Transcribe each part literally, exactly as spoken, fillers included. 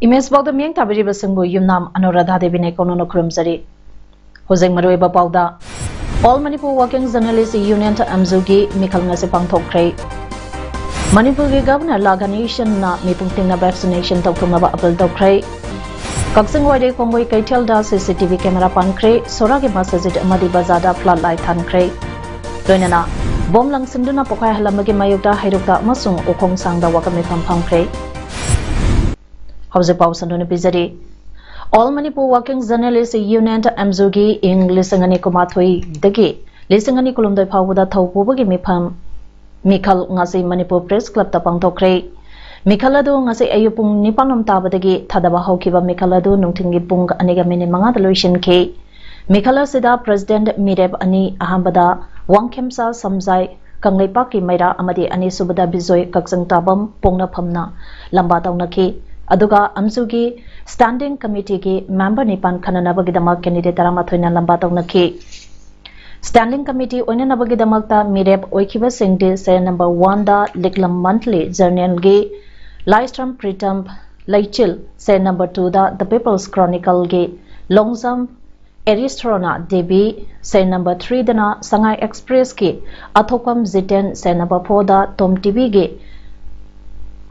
Image ꯄꯥꯎꯗ ꯃꯤꯠꯌꯦꯡ ꯇꯥꯕꯤꯔꯤꯕꯁꯤꯡꯕꯨ ꯌꯨꯝꯅꯥꯝ ꯑꯅꯨꯔꯥꯙꯥ ꯗꯦꯕꯤꯅ ꯀꯣꯅꯨꯅ ꯈꯨꯔꯨꯝꯖꯔꯤ꯫ ꯍꯧꯖꯤꯛ ꯃꯔꯨꯑꯣꯏꯕ ꯄꯥꯎꯗ, All Manipur Working Journalist Union, ꯑꯦꯝꯖꯨꯒꯤ ꯃꯤꯈꯜ ꯉꯁꯤ ꯄꯥꯡꯊꯣꯛꯈ꯭ꯔꯦ꯫ ꯃꯅꯤꯄꯨꯔꯒꯤ ꯒꯚꯔꯅꯔ ꯂꯥ ꯒꯅꯦꯁꯟꯅ ꯃꯤꯄꯨꯝ ꯇꯤꯡꯅ vaccination ꯇꯧꯊꯣꯛꯅꯕ ꯑꯥꯄꯤꯜ ꯇꯧꯈ꯭ꯔꯦ꯫ ꯀꯛꯆꯤꯡ ꯋꯥꯏꯔꯤ ꯈꯣꯡꯕꯣꯏ ꯀꯩꯊꯦꯜꯗ ꯁꯤ ꯁꯤ ꯇꯤ ꯚꯤ ꯀꯦꯃꯦꯔꯥ ꯄꯥꯟꯈ꯭ꯔꯦ꯫ ꯁꯣꯔꯥꯒꯤ ꯃꯁꯖꯤꯗ ꯑꯃꯗꯤ ꯕꯖꯥꯔꯗ flood light ꯊꯥꯟꯈ꯭ꯔꯦ꯫ ꯂꯣꯏꯅꯅ ꯕꯣꯝ ꯂꯪꯁꯤꯟꯗꯨꯅ ꯄꯣꯈꯥꯏꯍꯜꯂꯝꯕꯒꯤ ꯃꯥꯌꯣꯛꯇ ꯍꯩꯔꯣꯛꯇ ꯑꯃꯁꯨꯡ ꯎꯈꯣꯡ ꯁꯥꯡꯗ ꯋꯥꯀꯠ ꯃꯤꯐꯝ ꯐꯝꯈ꯭ꯔꯦ꯫ ꯍꯧꯖꯤꯛ ꯄꯥꯎ ꯁꯟꯗꯣꯛꯅ ꯄꯤꯖꯔꯤ꯫ All Manipur Working Journalist Union, ꯑꯦꯝꯖꯨꯒꯤ ꯏꯪ ꯂꯤꯁꯤꯡ ꯑꯅꯤ ꯀꯨꯟꯃꯥꯊꯣꯏꯗꯒꯤ ꯂꯤꯁꯤꯡ ꯑꯅꯤ ꯀꯨꯟꯍꯨꯝꯗꯣꯏ ꯐꯥꯎꯕꯗ ꯊꯧ ꯄꯨꯕꯒꯤ ꯃꯤꯐꯝ, ꯃꯤꯈꯜ ꯉꯁꯤ ꯃꯅꯤꯄꯨꯔ ꯄ꯭ꯔꯦꯁ ꯀ꯭ꯂꯕꯇ ꯄꯥꯡꯊꯣꯛꯈ꯭ꯔꯦ꯫ ꯃꯤꯈꯜ ꯑꯗꯨ ꯉꯁꯤ ꯑꯌꯨꯛ ꯄꯨꯡ ꯅꯤꯄꯥꯟ ꯔꯣꯝ ꯇꯥꯕꯗꯒꯤ ꯊꯥꯗꯕ ꯍꯧꯈꯤꯕ ꯃꯤꯈꯜ ꯑꯗꯨ ꯅꯨꯡꯊꯤꯜꯒꯤ ꯄꯨꯡ ꯑꯅꯤꯒ ꯃꯤꯅꯤꯠ ꯃꯉꯥꯗ ꯂꯣꯏꯁꯤꯟꯈꯤ꯫ ꯃꯤꯈꯜ ꯑꯁꯤꯗ ꯄ꯭ꯔꯦꯁꯤꯗꯦꯟꯠ ꯃꯤꯔꯦꯞ ꯑꯅꯤ, ꯑꯍꯥꯟꯕꯗ ꯋꯥꯡꯈꯦꯝꯆꯥ ꯁꯝꯖꯥꯏ ꯀꯪꯂꯩꯄꯥꯛꯀꯤ ꯃꯩꯔꯥ ꯑꯃꯗꯤ ꯑꯅꯤꯁꯨꯕꯗ ꯕꯤꯖꯣꯏ ꯀꯛꯆꯤꯡ ꯇꯥꯕꯝ ꯄꯣꯡꯅꯐꯝꯅ ꯂꯝꯕꯥ ꯇꯧꯅꯈꯤ꯫ ꯑꯗꯨꯒ ꯑꯦꯝꯖꯨꯒꯤ standing committeeꯒꯤ member ꯅꯤꯄꯥꯟ ꯈꯟꯅꯅꯕꯒꯤꯗꯃꯛ candidate ꯇꯔꯥꯃꯥꯊꯣꯏꯅ ꯂꯝꯕꯥ ꯇꯧꯅꯈꯤ꯫ Standing committee ꯑꯣꯏꯅꯅꯕꯒꯤꯗꯃꯛꯇ ꯃꯤꯔꯦꯞ ꯑꯣꯏꯈꯤꯕꯁꯤꯡꯗꯤ serial number oneꯗ ꯂꯤꯛꯂꯝ Monthly Journalꯒꯤ Laishram Pritam ꯂꯩꯆꯤꯜ, serial number twoꯗ The People's Chronicleꯒꯤ Longjam ꯑꯦꯔꯤꯁ꯭ꯔꯣꯅꯥ Devi, serial number threeꯗꯅ ꯁꯉꯥꯏ ꯑꯦꯛꯁꯄ꯭ꯔꯦꯁꯀꯤ ꯑꯊꯣꯛꯄꯝ ꯖꯤꯇꯦꯟ, serial number fourꯗ ꯇꯣꯝ ꯇꯤꯚꯤꯒꯤ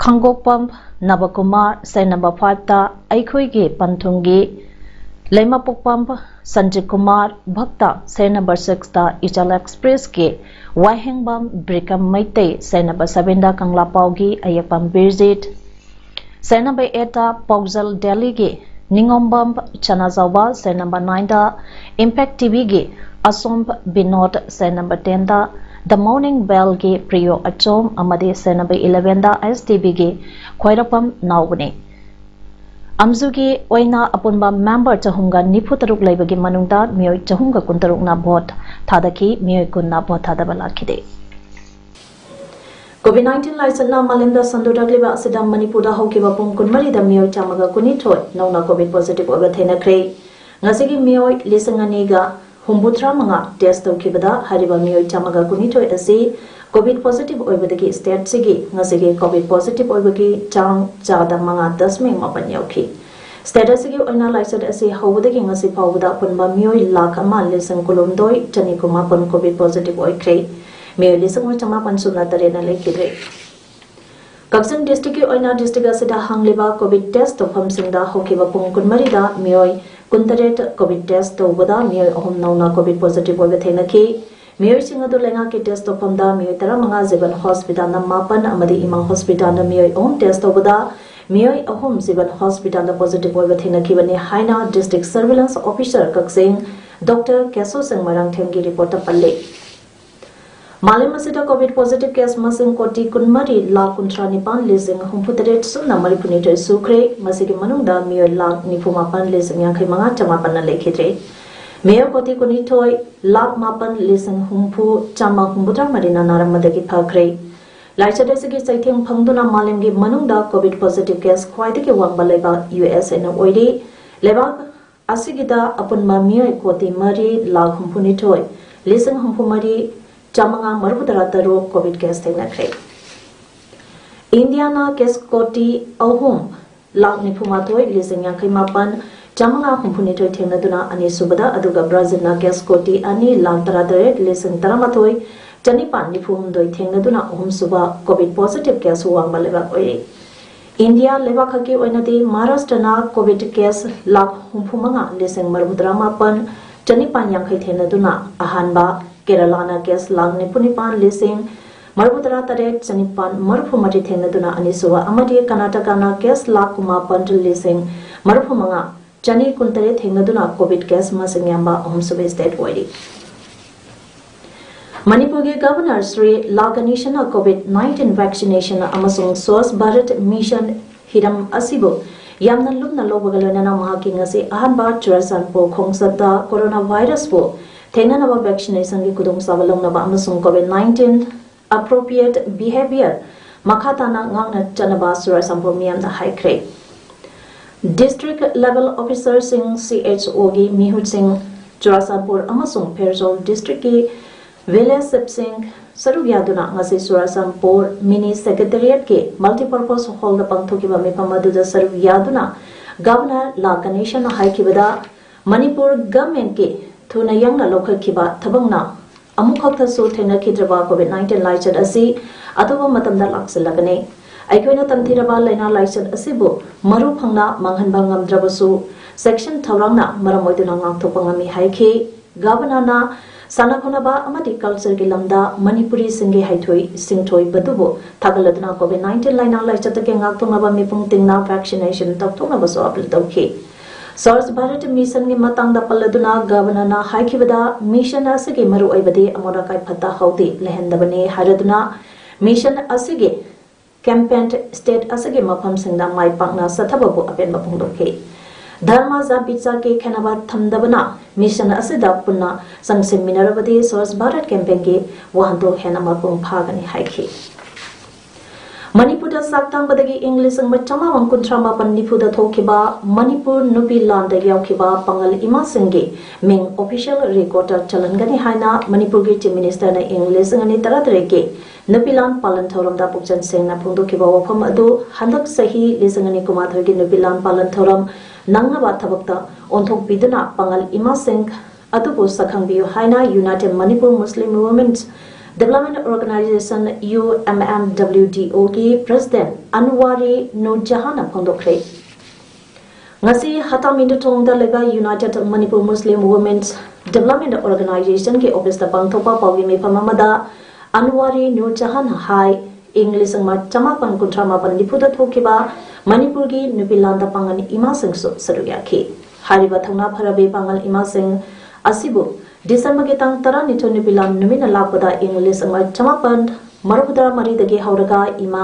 ꯈꯥꯡꯒꯣꯛꯄꯝ ꯅꯕꯀꯨꯃꯥꯔ, serial number fiveꯇ ꯑꯩꯈꯣꯏꯒꯤ ꯄꯟꯊꯨꯡꯒꯤ ꯂꯩꯃꯄꯣꯛꯄꯝ ꯁꯟꯖꯤꯠ ꯀꯨꯃꯥꯔ ꯚꯛꯇ, serial number sixꯇ ꯏꯆꯜ ꯑꯦꯛꯁꯄ꯭ꯔꯦꯁꯀꯤ ꯋꯥꯍꯦꯡꯕꯝ ꯕ꯭ꯔꯤꯀꯝ Meitei, serial number sevenꯗ ꯀꯪꯂꯥꯄꯥꯎꯒꯤ ꯑꯌꯦꯛꯄꯝ ꯕꯤꯔꯖꯤꯠ, serial number eightꯇ ꯄꯥꯎꯖꯦꯜ ꯗꯦꯜꯂꯤꯒꯤ ꯅꯤꯉꯣꯝꯕꯝ ꯆꯅꯥꯖꯥꯎꯕ, serial number nineꯗ ꯏꯝꯄꯦꯛ ꯇꯤꯚꯤꯒꯤ ꯑꯁꯣꯝ Vinod, serial number tenꯗ The Morning Bellꯒꯤ ꯄ꯭ꯔꯤꯌꯣ ꯑꯆꯣꯝ ꯑꯃꯗꯤ ꯁꯦꯅꯥꯄꯇꯤ elevenꯗ STBꯒꯤ ꯈ꯭ꯋꯥꯏꯔꯥꯛꯄꯝ ꯅꯥꯎꯕꯅꯤ꯫ ꯑꯝꯖꯨꯒꯤ ꯑꯣꯏꯅ ꯑꯄꯨꯟꯕ member ꯆꯍꯨꯝꯒ ꯅꯤꯐꯨ ꯇꯔꯨꯛ ꯂꯩꯕꯒꯤ ꯃꯅꯨꯡꯗ ꯃꯤꯑꯣꯏ ꯆꯍꯨꯝꯒ ꯀꯨꯟꯇꯔꯨꯛꯅ vote ꯊꯥꯗꯈꯤ, ꯃꯤꯑꯣꯏ ꯀꯨꯟꯅ vote ꯊꯥꯗꯕ ꯂꯥꯛꯈꯤꯗꯦ꯫ COVID nineteen ꯂꯥꯏꯆꯠꯅ ꯃꯥꯂꯦꯝꯗ ꯁꯟꯗꯣꯔꯛꯂꯤꯕ ꯑꯁꯤꯗ ꯃꯅꯤꯄꯨꯔꯗ ꯍꯧꯈꯤꯕ ꯄꯨꯡ ꯀꯨꯟꯃꯔꯤꯗ ꯃꯤꯑꯣꯏ ꯆꯥꯝꯃꯒ ꯀꯨꯟꯅꯤꯊꯣꯏ ꯅꯧꯅ COVID positive ꯑꯣꯏꯕ ꯊꯦꯡꯅꯈ꯭ꯔꯦ꯫ ꯉꯁꯤꯒꯤ ꯃꯤꯑꯣꯏ ꯂꯤꯁꯤꯡ ꯑꯅꯤꯒ ꯍꯨꯝꯐꯨꯇꯔꯥ ꯃꯉꯥ test ꯇꯧꯈꯤꯕꯗ ꯍꯥꯏꯔꯤꯕ ꯃꯤꯑꯣꯏ ꯆꯥꯝꯃꯒ ꯀꯨꯟꯅꯤꯊꯣꯏ ꯑꯁꯤ COVID positive ꯑꯣꯏꯕꯗꯒꯤ stateꯁꯤꯒꯤ ꯉꯁꯤꯒꯤ COVID positive ꯑꯣꯏꯕꯒꯤ ꯆꯥꯡ ꯆꯥꯗ ꯃꯉꯥ ꯗꯁꯃꯤꯛ ꯃꯥꯄꯟ ꯌꯧꯈꯤ꯫ State ꯑꯁꯤꯒꯤ ꯑꯣꯏꯅ ꯂꯥꯏꯆꯠ ꯑꯁꯤ ꯍꯧꯕꯗꯒꯤ ꯉꯁꯤ ꯐꯥꯎꯕꯗ ꯑꯄꯨꯟꯕ ꯃꯤꯑꯣꯏ ꯂꯥꯈ ꯑꯃ ꯂꯤꯁꯤꯡ ꯀꯨꯟꯍꯨꯝꯗꯣꯏ ꯆꯅꯤ ꯀꯨꯟꯃꯥꯄꯟ COVID positive ꯑꯣꯏꯈ꯭ꯔꯦ꯫ ꯃꯤꯑꯣꯏ ꯂꯤꯁꯤꯡ ꯆꯥꯃꯥꯄꯟ ꯁꯨꯞꯅ ꯇꯔꯦꯠꯅ ꯂꯩꯈꯤꯗ꯭ꯔꯦ꯫ ꯀꯛꯆꯤꯡ districtꯀꯤ ꯑꯣꯏꯅ district ꯑꯁꯤꯗ ꯍꯥꯡꯂꯤꯕ COVID test ꯇꯧꯐꯝꯁꯤꯡꯗ ꯍꯧꯈꯤꯕ ꯄꯨꯡ ꯀꯨꯟꯃꯔꯤꯗ ꯃꯤꯑꯣꯏ ꯀꯨꯟꯇꯔꯦꯠ COVID test ꯇꯧꯕꯗ ꯃꯤꯑꯣꯏ ꯑꯍꯨꯝ ꯅꯧꯅ COVID positive ꯑꯣꯏꯕ ꯊꯦꯡꯅꯈꯤ꯫ ꯃꯤꯑꯣꯏꯁꯤꯡ ꯑꯗꯨ ꯂꯩꯉꯥꯛꯀꯤ test ꯇꯧꯐꯝꯗ ꯃꯤꯑꯣꯏ ꯇꯔꯥꯃꯉꯥ, ꯖꯤꯕꯟ hospitalꯅ ꯃꯥꯄꯟ ꯑꯃꯗꯤ ꯏꯃꯥ hospitalꯅ ꯃꯤꯑꯣꯏ ꯑꯍꯨꯝ test ꯇꯧꯕꯗ ꯃꯤꯑꯣꯏ ꯑꯍꯨꯝ ꯖꯤꯕꯟ hospitalꯗ positive ꯑꯣꯏꯕ ꯊꯦꯡꯅꯈꯤꯕꯅꯤ ꯍꯥꯏꯅ district surveillance officer ꯀꯛꯆꯤꯡ Doctor ꯀꯦꯁꯣ ꯁꯤꯡ ꯃꯔꯥꯡꯊꯦꯝꯒꯤ reportꯇ ꯄꯜꯂꯤ꯫ ꯃꯥꯂꯦꯝ ꯑꯁꯤꯗ COVID positive case ꯃꯁꯤꯡ ꯀꯣꯇꯤ ꯀꯨꯟꯃꯔꯤ ꯂꯥꯈ ꯀꯨꯟꯊ꯭ꯔꯥ ꯅꯤꯄꯥꯟ ꯂꯤꯁꯤꯡ ꯍꯨꯝꯐꯨ ꯇꯔꯦꯠ ꯁꯨꯞꯅ ꯃꯔꯤꯐꯨ ꯅꯤꯊꯣꯏ ꯁꯨꯈ꯭ꯔꯦ꯫ ꯃꯁꯤꯒꯤ ꯃꯅꯨꯡꯗ ꯃꯤꯑꯣꯏ ꯂꯥꯈ ꯅꯤꯐꯨ ꯃꯥꯄꯟ ꯂꯤꯁꯤꯡ ꯌꯥꯡꯈꯩ ꯃꯉꯥ ꯆꯃꯥꯄꯟꯅ ꯂꯩꯈꯤꯗ꯭ꯔꯦ꯫ ꯃꯤꯑꯣꯏ ꯀꯣꯇꯤ ꯀꯨꯟꯅꯤꯊꯣꯏ ꯂꯥꯈ ꯃꯥꯄꯟ ꯂꯤꯁꯤꯡ ꯍꯨꯝꯐꯨ ꯆꯥꯝꯃ ꯍꯨꯝꯐꯨꯇꯔꯥ ꯃꯔꯤꯅ ꯅꯥꯔꯝꯕꯗꯒꯤ ꯐꯈ꯭ꯔꯦ꯫ ꯂꯥꯏꯆꯠ ꯑꯁꯤꯒꯤ ꯆꯩꯊꯦꯡ ꯐꯪꯗꯨꯅ ꯃꯥꯂꯦꯝꯒꯤ ꯃꯅꯨꯡꯗ COVID positive case ꯈ꯭ꯋꯥꯏꯗꯒꯤ ꯋꯥꯡꯕ ꯂꯩꯕꯥꯛ USAꯅ ꯑꯣꯏꯔꯤ꯫ ꯂꯩꯕꯥꯛ ꯑꯁꯤꯒꯤꯗ ꯑꯄꯨꯟꯕ ꯃꯤꯑꯣꯏ ꯀꯣꯇꯤ ꯃꯔꯤ ꯂꯥꯈ ꯍꯨꯝꯐꯨꯅꯤꯊꯣꯏ ꯂꯤꯁꯤꯡ ꯍꯨꯝꯐꯨ ꯃꯔꯤ ꯆꯥꯝꯃꯉꯥ ꯃꯔꯤꯐꯨ ꯇꯔꯥ ꯇꯔꯨꯛ COVID case ꯊꯦꯡꯅꯈ꯭ꯔꯦ꯫ ꯏꯟꯗꯤꯌꯥꯅ case ꯀꯣꯇꯤ ꯑꯍꯨꯝ ꯂꯥꯈ ꯅꯤꯐꯨ ꯃꯥꯊꯣꯏ ꯂꯤꯁꯤꯡ ꯌꯥꯡꯈꯩ ꯃꯥꯄꯟ ꯆꯥꯝꯃꯉꯥ ꯍꯨꯝꯐꯨꯅꯤꯊꯣꯏ ꯊꯦꯡꯅꯗꯨꯅ ꯑꯅꯤꯁꯨꯕꯗ, ꯑꯗꯨꯒ ꯕ꯭ꯔꯥꯖꯤꯜꯅ case ꯀꯣꯇꯤ ꯑꯅꯤ ꯂꯥꯈ ꯇꯔꯥ ꯇꯔꯦꯠ ꯂꯤꯁꯤꯡ ꯇꯔꯥ ꯃꯥꯊꯣꯏ ꯆꯅꯤꯄꯥꯟ ꯅꯤꯐꯨ ꯍꯨꯝꯗꯣꯏ ꯊꯦꯡꯅꯗꯨꯅ ꯑꯍꯨꯝꯁꯨꯕ COVID positive case ꯋꯥꯡꯕ ꯂꯩꯕꯥꯛ ꯑꯣꯏꯔꯤ꯫ ꯏꯟꯗꯤꯌꯥ ꯂꯩꯕꯥꯛꯈꯛꯀꯤ ꯑꯣꯏꯅꯗꯤ ꯃꯍꯥꯔꯥꯁꯇ꯭ꯔꯅ COVID case ꯂꯥꯈ ꯍꯨꯝꯐꯨ ꯃꯉꯥ ꯂꯤꯁꯤꯡ ꯃꯔꯤꯐꯨ ꯇꯔꯥ ꯃꯥꯄꯟ ꯆꯅꯤꯄꯥꯟ ꯌꯥꯡꯈꯩ ꯊꯦꯡꯅꯗꯨꯅ ꯑꯍꯥꯟꯕ, ꯀꯦꯔꯂꯥꯅ case ꯂꯥꯈ ꯅꯤꯐꯨ ꯅꯤꯄꯥꯟ ꯂꯤꯁꯤꯡ ꯃꯔꯤꯐꯨ ꯇꯔꯥ ꯇꯔꯦꯠ ꯆꯅꯤꯄꯥꯟ ꯃꯔꯤꯐꯨ ꯃꯔꯤ ꯊꯦꯡꯅꯗꯨꯅ ꯑꯅꯤꯁꯨꯕ ꯑꯃꯗꯤ ꯀꯔꯅꯥꯇꯀꯥꯅ case ꯂꯥꯈ ꯀꯨꯟꯃꯥꯄꯟ ꯂꯤꯁꯤꯡ ꯃꯔꯤꯐꯨ ꯃꯉꯥ ꯆꯅꯤ ꯀꯨꯟꯇꯔꯦꯠ ꯊꯦꯡꯅꯗꯨꯅ COVID case ꯃꯁꯤꯡ ꯌꯥꯝꯕ ꯑꯍꯨꯝꯁꯨꯕ state ꯑꯣꯏꯔꯤ꯫ ꯃꯅꯤꯄꯨꯔꯒꯤ ꯒꯚꯔꯅꯔ ꯁ꯭ꯔꯤ ꯂꯥ ꯒꯅꯦꯁꯟꯅ ꯀꯣꯚꯤꯗ ꯅꯥꯏꯟꯇꯤꯟ ꯚꯦꯛꯁꯤꯅꯦꯁꯟ ꯑꯃꯁꯨꯡ ꯁ꯭ꯋꯥꯁ ꯚꯥꯔꯠ ꯃꯤꯁꯟ ꯍꯤꯔꯝ ꯑꯁꯤꯕꯨ ꯌꯥꯝꯅ ꯂꯨꯝꯅ ꯂꯧꯕꯒ ꯂꯣꯏꯅꯅ ꯃꯍꯥꯛꯀꯤ ꯉꯁꯤ ꯑꯍꯥꯟꯕ ꯆꯨꯔꯥꯆꯥꯟꯄꯨꯔ ꯈꯣꯡꯆꯠꯇ ꯀꯣꯔꯣꯅꯥ ꯚꯥꯏꯔꯁꯄꯨ ꯊꯦꯡꯅꯅꯕ ꯚꯦꯛꯁꯤꯅꯦꯁꯟꯒꯤ ꯈꯨꯗꯣꯡꯆꯥꯕ ꯂꯧꯅꯕ ꯑꯃꯁꯨꯡ ꯀꯣꯚꯤꯗ ꯅꯥꯏꯟꯇꯤꯟ ꯑꯦꯄ꯭ꯔꯣꯄ꯭ꯔꯤꯌꯦꯠ ꯕꯤꯍꯦꯕꯤꯌꯔ ꯃꯈꯥ ꯇꯥꯅ ꯉꯥꯛꯅ ꯆꯠꯅꯕ ꯆꯨꯔꯥꯆꯥꯟꯄꯨꯔ ꯃꯤꯌꯥꯝꯗ ꯍꯥꯏꯈ꯭ꯔꯦ꯫ ꯗꯤꯁꯇ꯭ꯔꯤꯛ ꯂꯦꯚꯦꯜ ꯑꯣꯐꯤꯁꯔꯁꯤꯡ, ꯁꯤ ꯑꯦꯆ ꯑꯣꯒꯤ ꯃꯤꯍꯨꯠꯁꯤꯡ, ꯆꯨꯔꯥꯆꯥꯟꯄꯨꯔ ꯑꯃꯁꯨꯡ ꯐꯦꯔꯖꯧꯜ ꯗꯤꯁꯇ꯭ꯔꯤꯛꯀꯤ ꯚꯤꯂꯦꯖ ꯆꯤꯐꯁꯤꯡ ꯁꯔꯨꯛ ꯌꯥꯗꯨꯅ ꯉꯁꯤ ꯆꯨꯔꯥꯆꯥꯟꯄꯨꯔ ꯃꯤꯅꯤ ꯁꯦꯀ꯭ꯔꯦꯇꯦꯔꯤꯌꯦꯠꯀꯤ ꯃꯜꯇꯤꯄꯔꯄꯣꯁ ꯍꯣꯜꯗ ꯄꯥꯡꯊꯣꯛꯈꯤꯕ ꯃꯤꯐꯝ ꯑꯗꯨꯗ ꯁꯔꯨꯛ ꯌꯥꯗꯨꯅ ꯒꯚꯔꯅꯔ ꯂꯥ ꯒꯅꯦꯁꯟꯅ ꯍꯥꯏꯈꯤꯕꯗ, ꯃꯅꯤꯄꯨꯔ ꯒꯚꯔꯟꯃꯦꯟꯠꯀꯤ ꯊꯨꯅ ꯌꯥꯡꯅ ꯂꯧꯈꯠꯈꯤꯕ ꯊꯕꯛꯅ ꯑꯃꯨꯛꯈꯛꯇꯁꯨ ꯊꯦꯡꯅꯈꯤꯗ꯭ꯔꯕ ꯀꯣꯚꯤꯗ ꯅꯥꯏꯟꯇꯤꯟ ꯂꯥꯏꯆꯠ ꯑꯁꯤ ꯑꯊꯨꯕ ꯃꯇꯝꯗ ꯂꯥꯛꯁꯤꯜꯂꯒꯅꯤ꯫ ꯑꯩꯈꯣꯏꯅ ꯇꯝꯊꯤꯔꯕ ꯂꯥꯏꯅꯥ ꯂꯥꯏꯆꯠ ꯑꯁꯤꯕꯨ ꯃꯔꯨ ꯐꯪꯅ ꯃꯥꯡꯍꯟꯕ ꯉꯝꯗ꯭ꯔꯕꯁꯨ, ꯆꯦꯛꯁꯤꯟ ꯊꯧꯔꯥꯡꯅ ꯃꯔꯝ ꯑꯣꯏꯗꯨꯅ ꯉꯥꯛꯊꯣꯛꯄ ꯉꯝꯃꯤ ꯍꯥꯏꯈꯤ꯫ ꯒꯚꯔꯅꯔꯅ ꯁꯥꯟꯅ ꯈꯣꯠꯅꯕ ꯑꯃꯗꯤ ꯀꯜꯆꯔꯒꯤ ꯂꯝꯗ ꯃꯅꯤꯄꯨꯔꯤꯁꯤꯡꯒꯤ ꯍꯩꯊꯣꯏ ꯁꯤꯡꯊꯣꯏꯕꯗꯨꯕꯨ ꯊꯥꯒꯠꯂꯗꯨꯅ ꯀꯣꯚꯤꯗ ꯅꯥꯏꯟꯇꯤꯟ ꯂꯥꯏꯅꯥ ꯂꯥꯏꯆꯠꯇꯒꯤ ꯉꯥꯛꯊꯣꯛꯅꯕ ꯃꯤꯄꯨꯝ ꯇꯤꯡꯅ ꯚꯦꯛꯁꯤꯅꯦꯁꯟ ꯇꯧꯊꯣꯛꯅꯕꯁꯨ ꯑꯥꯄꯤꯜ ꯇꯧꯈꯤ꯫ ꯁ꯭ꯋꯥꯁ ꯚꯥꯔꯠ ꯃꯤꯁꯟꯒꯤ ꯃꯇꯥꯡꯗ ꯄꯜꯂꯗꯨꯅ ꯒꯚꯔꯅꯔꯅ ꯍꯥꯏꯈꯤꯕꯗ, ꯃꯤꯁꯟ ꯑꯁꯤꯒꯤ ꯃꯔꯨꯑꯣꯏꯕꯗꯤ ꯑꯃꯣꯠ ꯑꯀꯥꯏ ꯐꯠꯇ ꯍꯥꯎꯗꯤ ꯂꯩꯍꯟꯗꯕꯅꯤ ꯍꯥꯏꯔꯗꯨꯅ, ꯃꯤꯁꯟ ꯑꯁꯤꯒꯤ ꯀꯦꯝꯄꯦꯟ ꯁ꯭ꯇꯦꯠ ꯑꯁꯤꯒꯤ ꯃꯐꯝꯁꯤꯡꯗ ꯃꯥꯏ ꯄꯥꯛꯅ ꯆꯠꯊꯕꯕꯨ ꯑꯄꯦꯟꯕ ꯐꯣꯡꯗꯣꯛꯈꯤ꯫ ꯙꯔꯃ, ꯖꯥꯠ, ꯕꯤꯆꯥꯔꯒꯤ ꯈꯦꯟꯅꯕ ꯊꯝꯗꯕꯅ ꯃꯤꯁꯟ ꯑꯁꯤꯗ ꯄꯨꯟꯅ ꯆꯪꯁꯤꯟꯃꯤꯟꯅꯔꯕꯗꯤ ꯁ꯭ꯋꯥꯁ ꯚꯥꯔꯠ ꯀꯦꯝꯄꯦꯟꯒꯤ ꯋꯥꯍꯟꯊꯣꯛ ꯍꯦꯟꯅ ꯃꯄꯨꯡ ꯐꯥꯒꯅꯤ ꯍꯥꯏꯈꯤ꯫ ꯃꯅꯤꯄꯨꯔꯗ ꯆꯥꯛ ꯇꯥꯡꯕꯗꯒꯤ ꯏꯪ ꯂꯤꯁꯤꯡ ꯑꯃ ꯆꯥꯃꯥꯄꯟ ꯀꯨꯟꯊ꯭ꯔꯥ ꯃꯥꯄꯟ ꯅꯤꯐꯨꯗ ꯊꯣꯛꯈꯤꯕ ꯃꯅꯤꯄꯨꯔ ꯅꯨꯄꯤ ꯂꯥꯟꯗ ꯌꯥꯎꯈꯤꯕ ꯄꯥꯉꯜ ꯏꯃꯥꯁꯤꯡꯒꯤ ꯃꯤꯡ ꯑꯣꯐꯤꯁꯤꯌꯦꯜ ꯔꯦꯀꯣꯔꯗꯇ ꯆꯜꯍꯟꯒꯅꯤ ꯍꯥꯏꯅ ꯃꯅꯤꯄꯨꯔꯒꯤ ꯆꯤꯐ ꯃꯤꯅꯤꯁꯇꯔꯅ ꯏꯪ ꯂꯤꯁꯤꯡ ꯑꯅꯤ ꯇꯔꯥꯇꯔꯦꯠꯀꯤ ꯅꯨꯄꯤ ꯂꯥꯟ ꯄꯥꯂꯟ ꯊꯧꯔꯝꯗ ꯄꯨꯛꯆꯦꯜ ꯁꯦꯡꯅ ꯐꯣꯡꯗꯣꯛꯈꯤꯕ ꯋꯥꯐꯝ ꯑꯗꯨ ꯍꯟꯗꯛ ꯆꯍꯤ ꯂꯤꯁꯤꯡ ꯑꯅꯤ ꯀꯨꯟꯃꯥꯊꯣꯏꯒꯤ ꯅꯨꯄꯤ ꯂꯥꯟ ꯄꯥꯂꯟ ꯊꯧꯔꯝ ꯅꯪꯅꯕ ꯊꯕꯛꯇ ꯑꯣꯟꯊꯣꯛꯄꯤꯗꯨꯅ ꯄꯥꯉꯜ ꯏꯃꯥꯁꯤꯡ ꯑꯗꯨꯕꯨ ꯁꯛꯈꯪꯕꯤꯌꯨ ꯍꯥꯏꯅ United Manipur Muslim Women's Development Organization, U M M W D O ꯒꯤ ꯄ꯭ꯔꯦꯁꯤꯗꯦꯟꯠ ꯑꯟꯋꯥꯔꯤ ꯅꯨꯔꯖꯍꯥꯟꯅ ꯐꯣꯡꯗꯣꯛꯈ꯭ꯔꯦ꯫ ꯉꯁꯤ ꯍꯇꯥꯃꯤꯟꯗ ꯊꯣꯡꯗ ꯂꯩꯕ United Manipur Muslim Women's Development Organization ꯒꯤ ꯑꯣꯐꯤꯁꯇ ꯄꯥꯡꯊꯣꯛꯄ ꯄꯥꯎꯒꯤ ꯃꯤꯐꯝ ꯑꯃꯗ ꯑꯟꯋꯥꯔꯤ ꯅꯨꯔꯖꯍꯥꯟꯅ ꯍꯥꯏ, ꯏꯪ ꯂꯤꯁꯤꯡ ꯑꯃ ꯆꯥꯃꯥꯄꯟ ꯀꯨꯟꯊ꯭ꯔꯥ ꯃꯥꯄꯟ ꯅꯤꯐꯨꯗ ꯊꯣꯛꯈꯤꯕ ꯃꯅꯤꯄꯨꯔꯒꯤ ꯅꯨꯄꯤ ꯂꯥꯟꯗ ꯄꯥꯉꯜ ꯏꯃꯥꯁꯤꯡꯁꯨ ꯁꯔꯨꯛ ꯌꯥꯈꯤ꯫ ꯍꯥꯏꯔꯤꯕ ꯊꯧꯅꯥ ꯐꯔꯕꯤ ꯄꯥꯉꯜ ꯏꯃꯥꯁꯤꯡ ꯑꯁꯤꯕꯨ ꯗꯤꯁꯦꯝꯕꯔꯒꯤ ꯇꯥꯡ ꯇꯔꯥꯅꯤꯊꯣꯏ ꯅꯨꯄꯤ ꯂꯥꯟ ꯅꯨꯃꯤꯠꯅ ꯂꯥꯛꯄꯗ ꯏꯪ ꯂꯤꯁꯤꯡ ꯑꯃ ꯆꯃꯥꯄꯟ ꯃꯔꯤꯐꯨꯇꯔꯥ ꯃꯔꯤꯗꯒꯤ ꯍꯧꯔꯒ ꯏꯃꯥ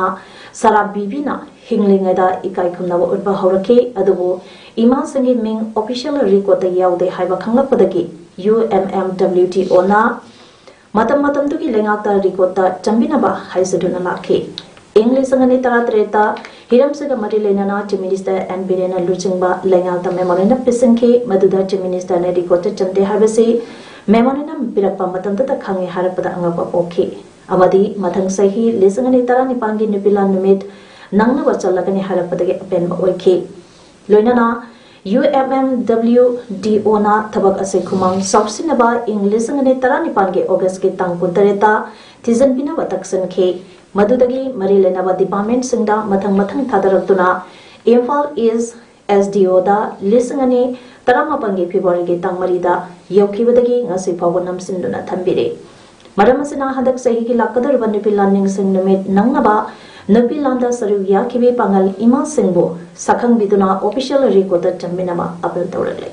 ꯁꯔꯥ ꯕꯤꯕꯤꯅ ꯍꯤꯡꯂꯤꯉꯩꯗ ꯏꯀꯥꯏ ꯈꯨꯝꯅꯕ ꯎꯠꯄ ꯍꯧꯔꯛꯈꯤ꯫ ꯑꯗꯨꯕꯨ ꯏꯃꯥꯁꯤꯡꯒꯤ ꯃꯤꯡ ꯑꯣꯐꯤꯁꯤꯌꯦꯜ ꯔꯦꯀꯣꯔꯗꯇ ꯌꯥꯎꯗꯦ ꯍꯥꯏꯕ ꯈꯪꯂꯛꯄꯗꯒꯤ ꯌꯨ ꯑꯦꯝ ꯑꯦꯝ ꯗꯕ꯭ꯂꯤꯎ ꯗꯤ ꯑꯣꯅ ꯃꯇꯝ ꯃꯇꯝꯗꯨꯒꯤ ꯂꯩꯉꯥꯛꯇ ꯔꯦꯀꯣꯔꯗꯇ ꯆꯟꯕꯤꯅꯕ ꯍꯥꯏꯖꯗꯨꯅ ꯂꯥꯛꯈꯤ꯫ ꯏꯪ ꯂꯤꯁꯤꯡ ꯑꯅꯤ ꯇꯔꯥꯇꯔꯦꯠꯇ ꯍꯤꯔꯝꯁꯤꯒ ꯃꯔꯤ ꯂꯩꯅꯅ ꯆꯤꯐ ꯃꯤꯅꯤꯁꯇꯔ ꯑꯦꯟ ꯕꯤꯔꯦꯟꯅ ꯂꯨꯆꯤꯡꯕ ꯂꯩꯉꯥꯛꯇ ꯃꯦꯃꯣꯔꯦꯟꯗꯝ ꯄꯤꯁꯤꯟꯈꯤ꯫ ꯃꯗꯨꯗ ꯆꯤꯐ ꯃꯤꯅꯤꯁꯇꯔꯅ ꯔꯦꯀꯣꯔꯗꯇ ꯆꯟꯗꯦ ꯍꯥꯏꯕꯁꯤ ꯃꯦꯃꯣꯔꯦꯟꯗꯝ ꯄꯤꯔꯛꯄ ꯃꯇꯝꯗꯇ ꯈꯪꯉꯦ ꯍꯥꯏꯔꯛꯄꯗ ꯑꯉꯛꯄ ꯄꯣꯛꯈꯤ ꯑꯃꯗꯤ ꯃꯊꯪ ꯆꯍꯤ ꯂꯤꯁꯤꯡ ꯑꯅꯤ ꯇꯔꯥꯅꯤꯄꯥꯟꯒꯤ ꯅꯨꯄꯤ ꯂꯥꯟ ꯅꯨꯃꯤꯠ ꯅꯪꯅꯕ ꯆꯠꯂꯒꯅꯤ ꯍꯥꯏꯔꯛꯄꯗꯒꯤ ꯑꯄꯦꯟꯕ ꯑꯣꯏꯈꯤ꯫ ꯂꯣꯏꯅꯅ ꯌꯨ ꯑꯦꯝ ꯑꯦꯝ ꯗꯕ꯭ꯂꯤꯎ ꯗꯤ ꯑꯣꯅ ꯊꯕꯛ ꯑꯁꯤ ꯈꯨꯃꯥꯡ ꯆꯥꯎꯁꯤꯟꯅꯕ ꯏꯪ ꯂꯤꯁꯤꯡ ꯑꯅꯤ ꯇꯔꯥꯅꯤꯄꯥꯟꯒꯤ ꯑꯣꯒꯁꯀꯤ ꯇꯥꯡ ꯀꯨꯟꯇꯔꯦꯠꯇ ꯊꯤꯖꯤꯟꯕꯤꯅꯕ ꯇꯛꯁꯤꯟꯈꯤ꯫ ꯃꯗꯨꯗꯒꯤ ꯃꯔꯤ ꯂꯩꯅꯕ ꯗꯤꯄꯥꯔꯠꯃꯦꯟꯠꯁꯤꯡꯗ ꯃꯊꯪ ꯃꯊꯪ ꯊꯥꯗꯔꯛꯇꯨꯅ ꯏꯝꯐꯥꯜ ꯏꯁ ꯑꯦꯁ ꯗꯤ ꯑꯣꯗ ꯂꯤꯁꯤꯡ ꯑꯅꯤ ꯇꯔꯥꯃꯥꯄꯟꯒꯤ ꯐꯦꯕ꯭ꯔꯨꯋꯥꯔꯤꯒꯤ ꯇꯥꯡ ꯃꯔꯤꯗ ꯌꯧꯈꯤꯕꯗꯒꯤ ꯉꯁꯤ ꯐꯥꯎꯕ ꯅꯝꯁꯤꯟꯗꯨꯅ ꯊꯝꯕꯤꯔꯤ꯫ ꯃꯔꯝ ꯑꯁꯤꯅ ꯍꯟꯗꯛ ꯆꯍꯤꯒꯤ ꯂꯥꯛꯀꯗꯧꯔꯤꯕ ꯅꯨꯄꯤ ꯂꯥꯟ ꯅꯤꯡꯁꯤꯡ ꯅꯨꯃꯤꯠ ꯅꯪꯅꯕ ꯅꯨꯄꯤ ꯂꯥꯟꯗ ꯁꯔꯨꯛ ꯌꯥꯈꯤꯕꯤ ꯄꯥꯡꯒꯜ ꯏꯃꯥꯁꯤꯡꯕꯨ ꯁꯛꯈꯪꯕꯤꯗꯨꯅ ꯑꯣꯐꯤꯁꯤꯌꯦꯜ ꯔꯦꯀꯣꯔꯗꯇ ꯆꯟꯃꯤꯟꯅꯕ ꯑꯄꯤꯜ ꯇꯧꯔꯛꯂꯤ꯫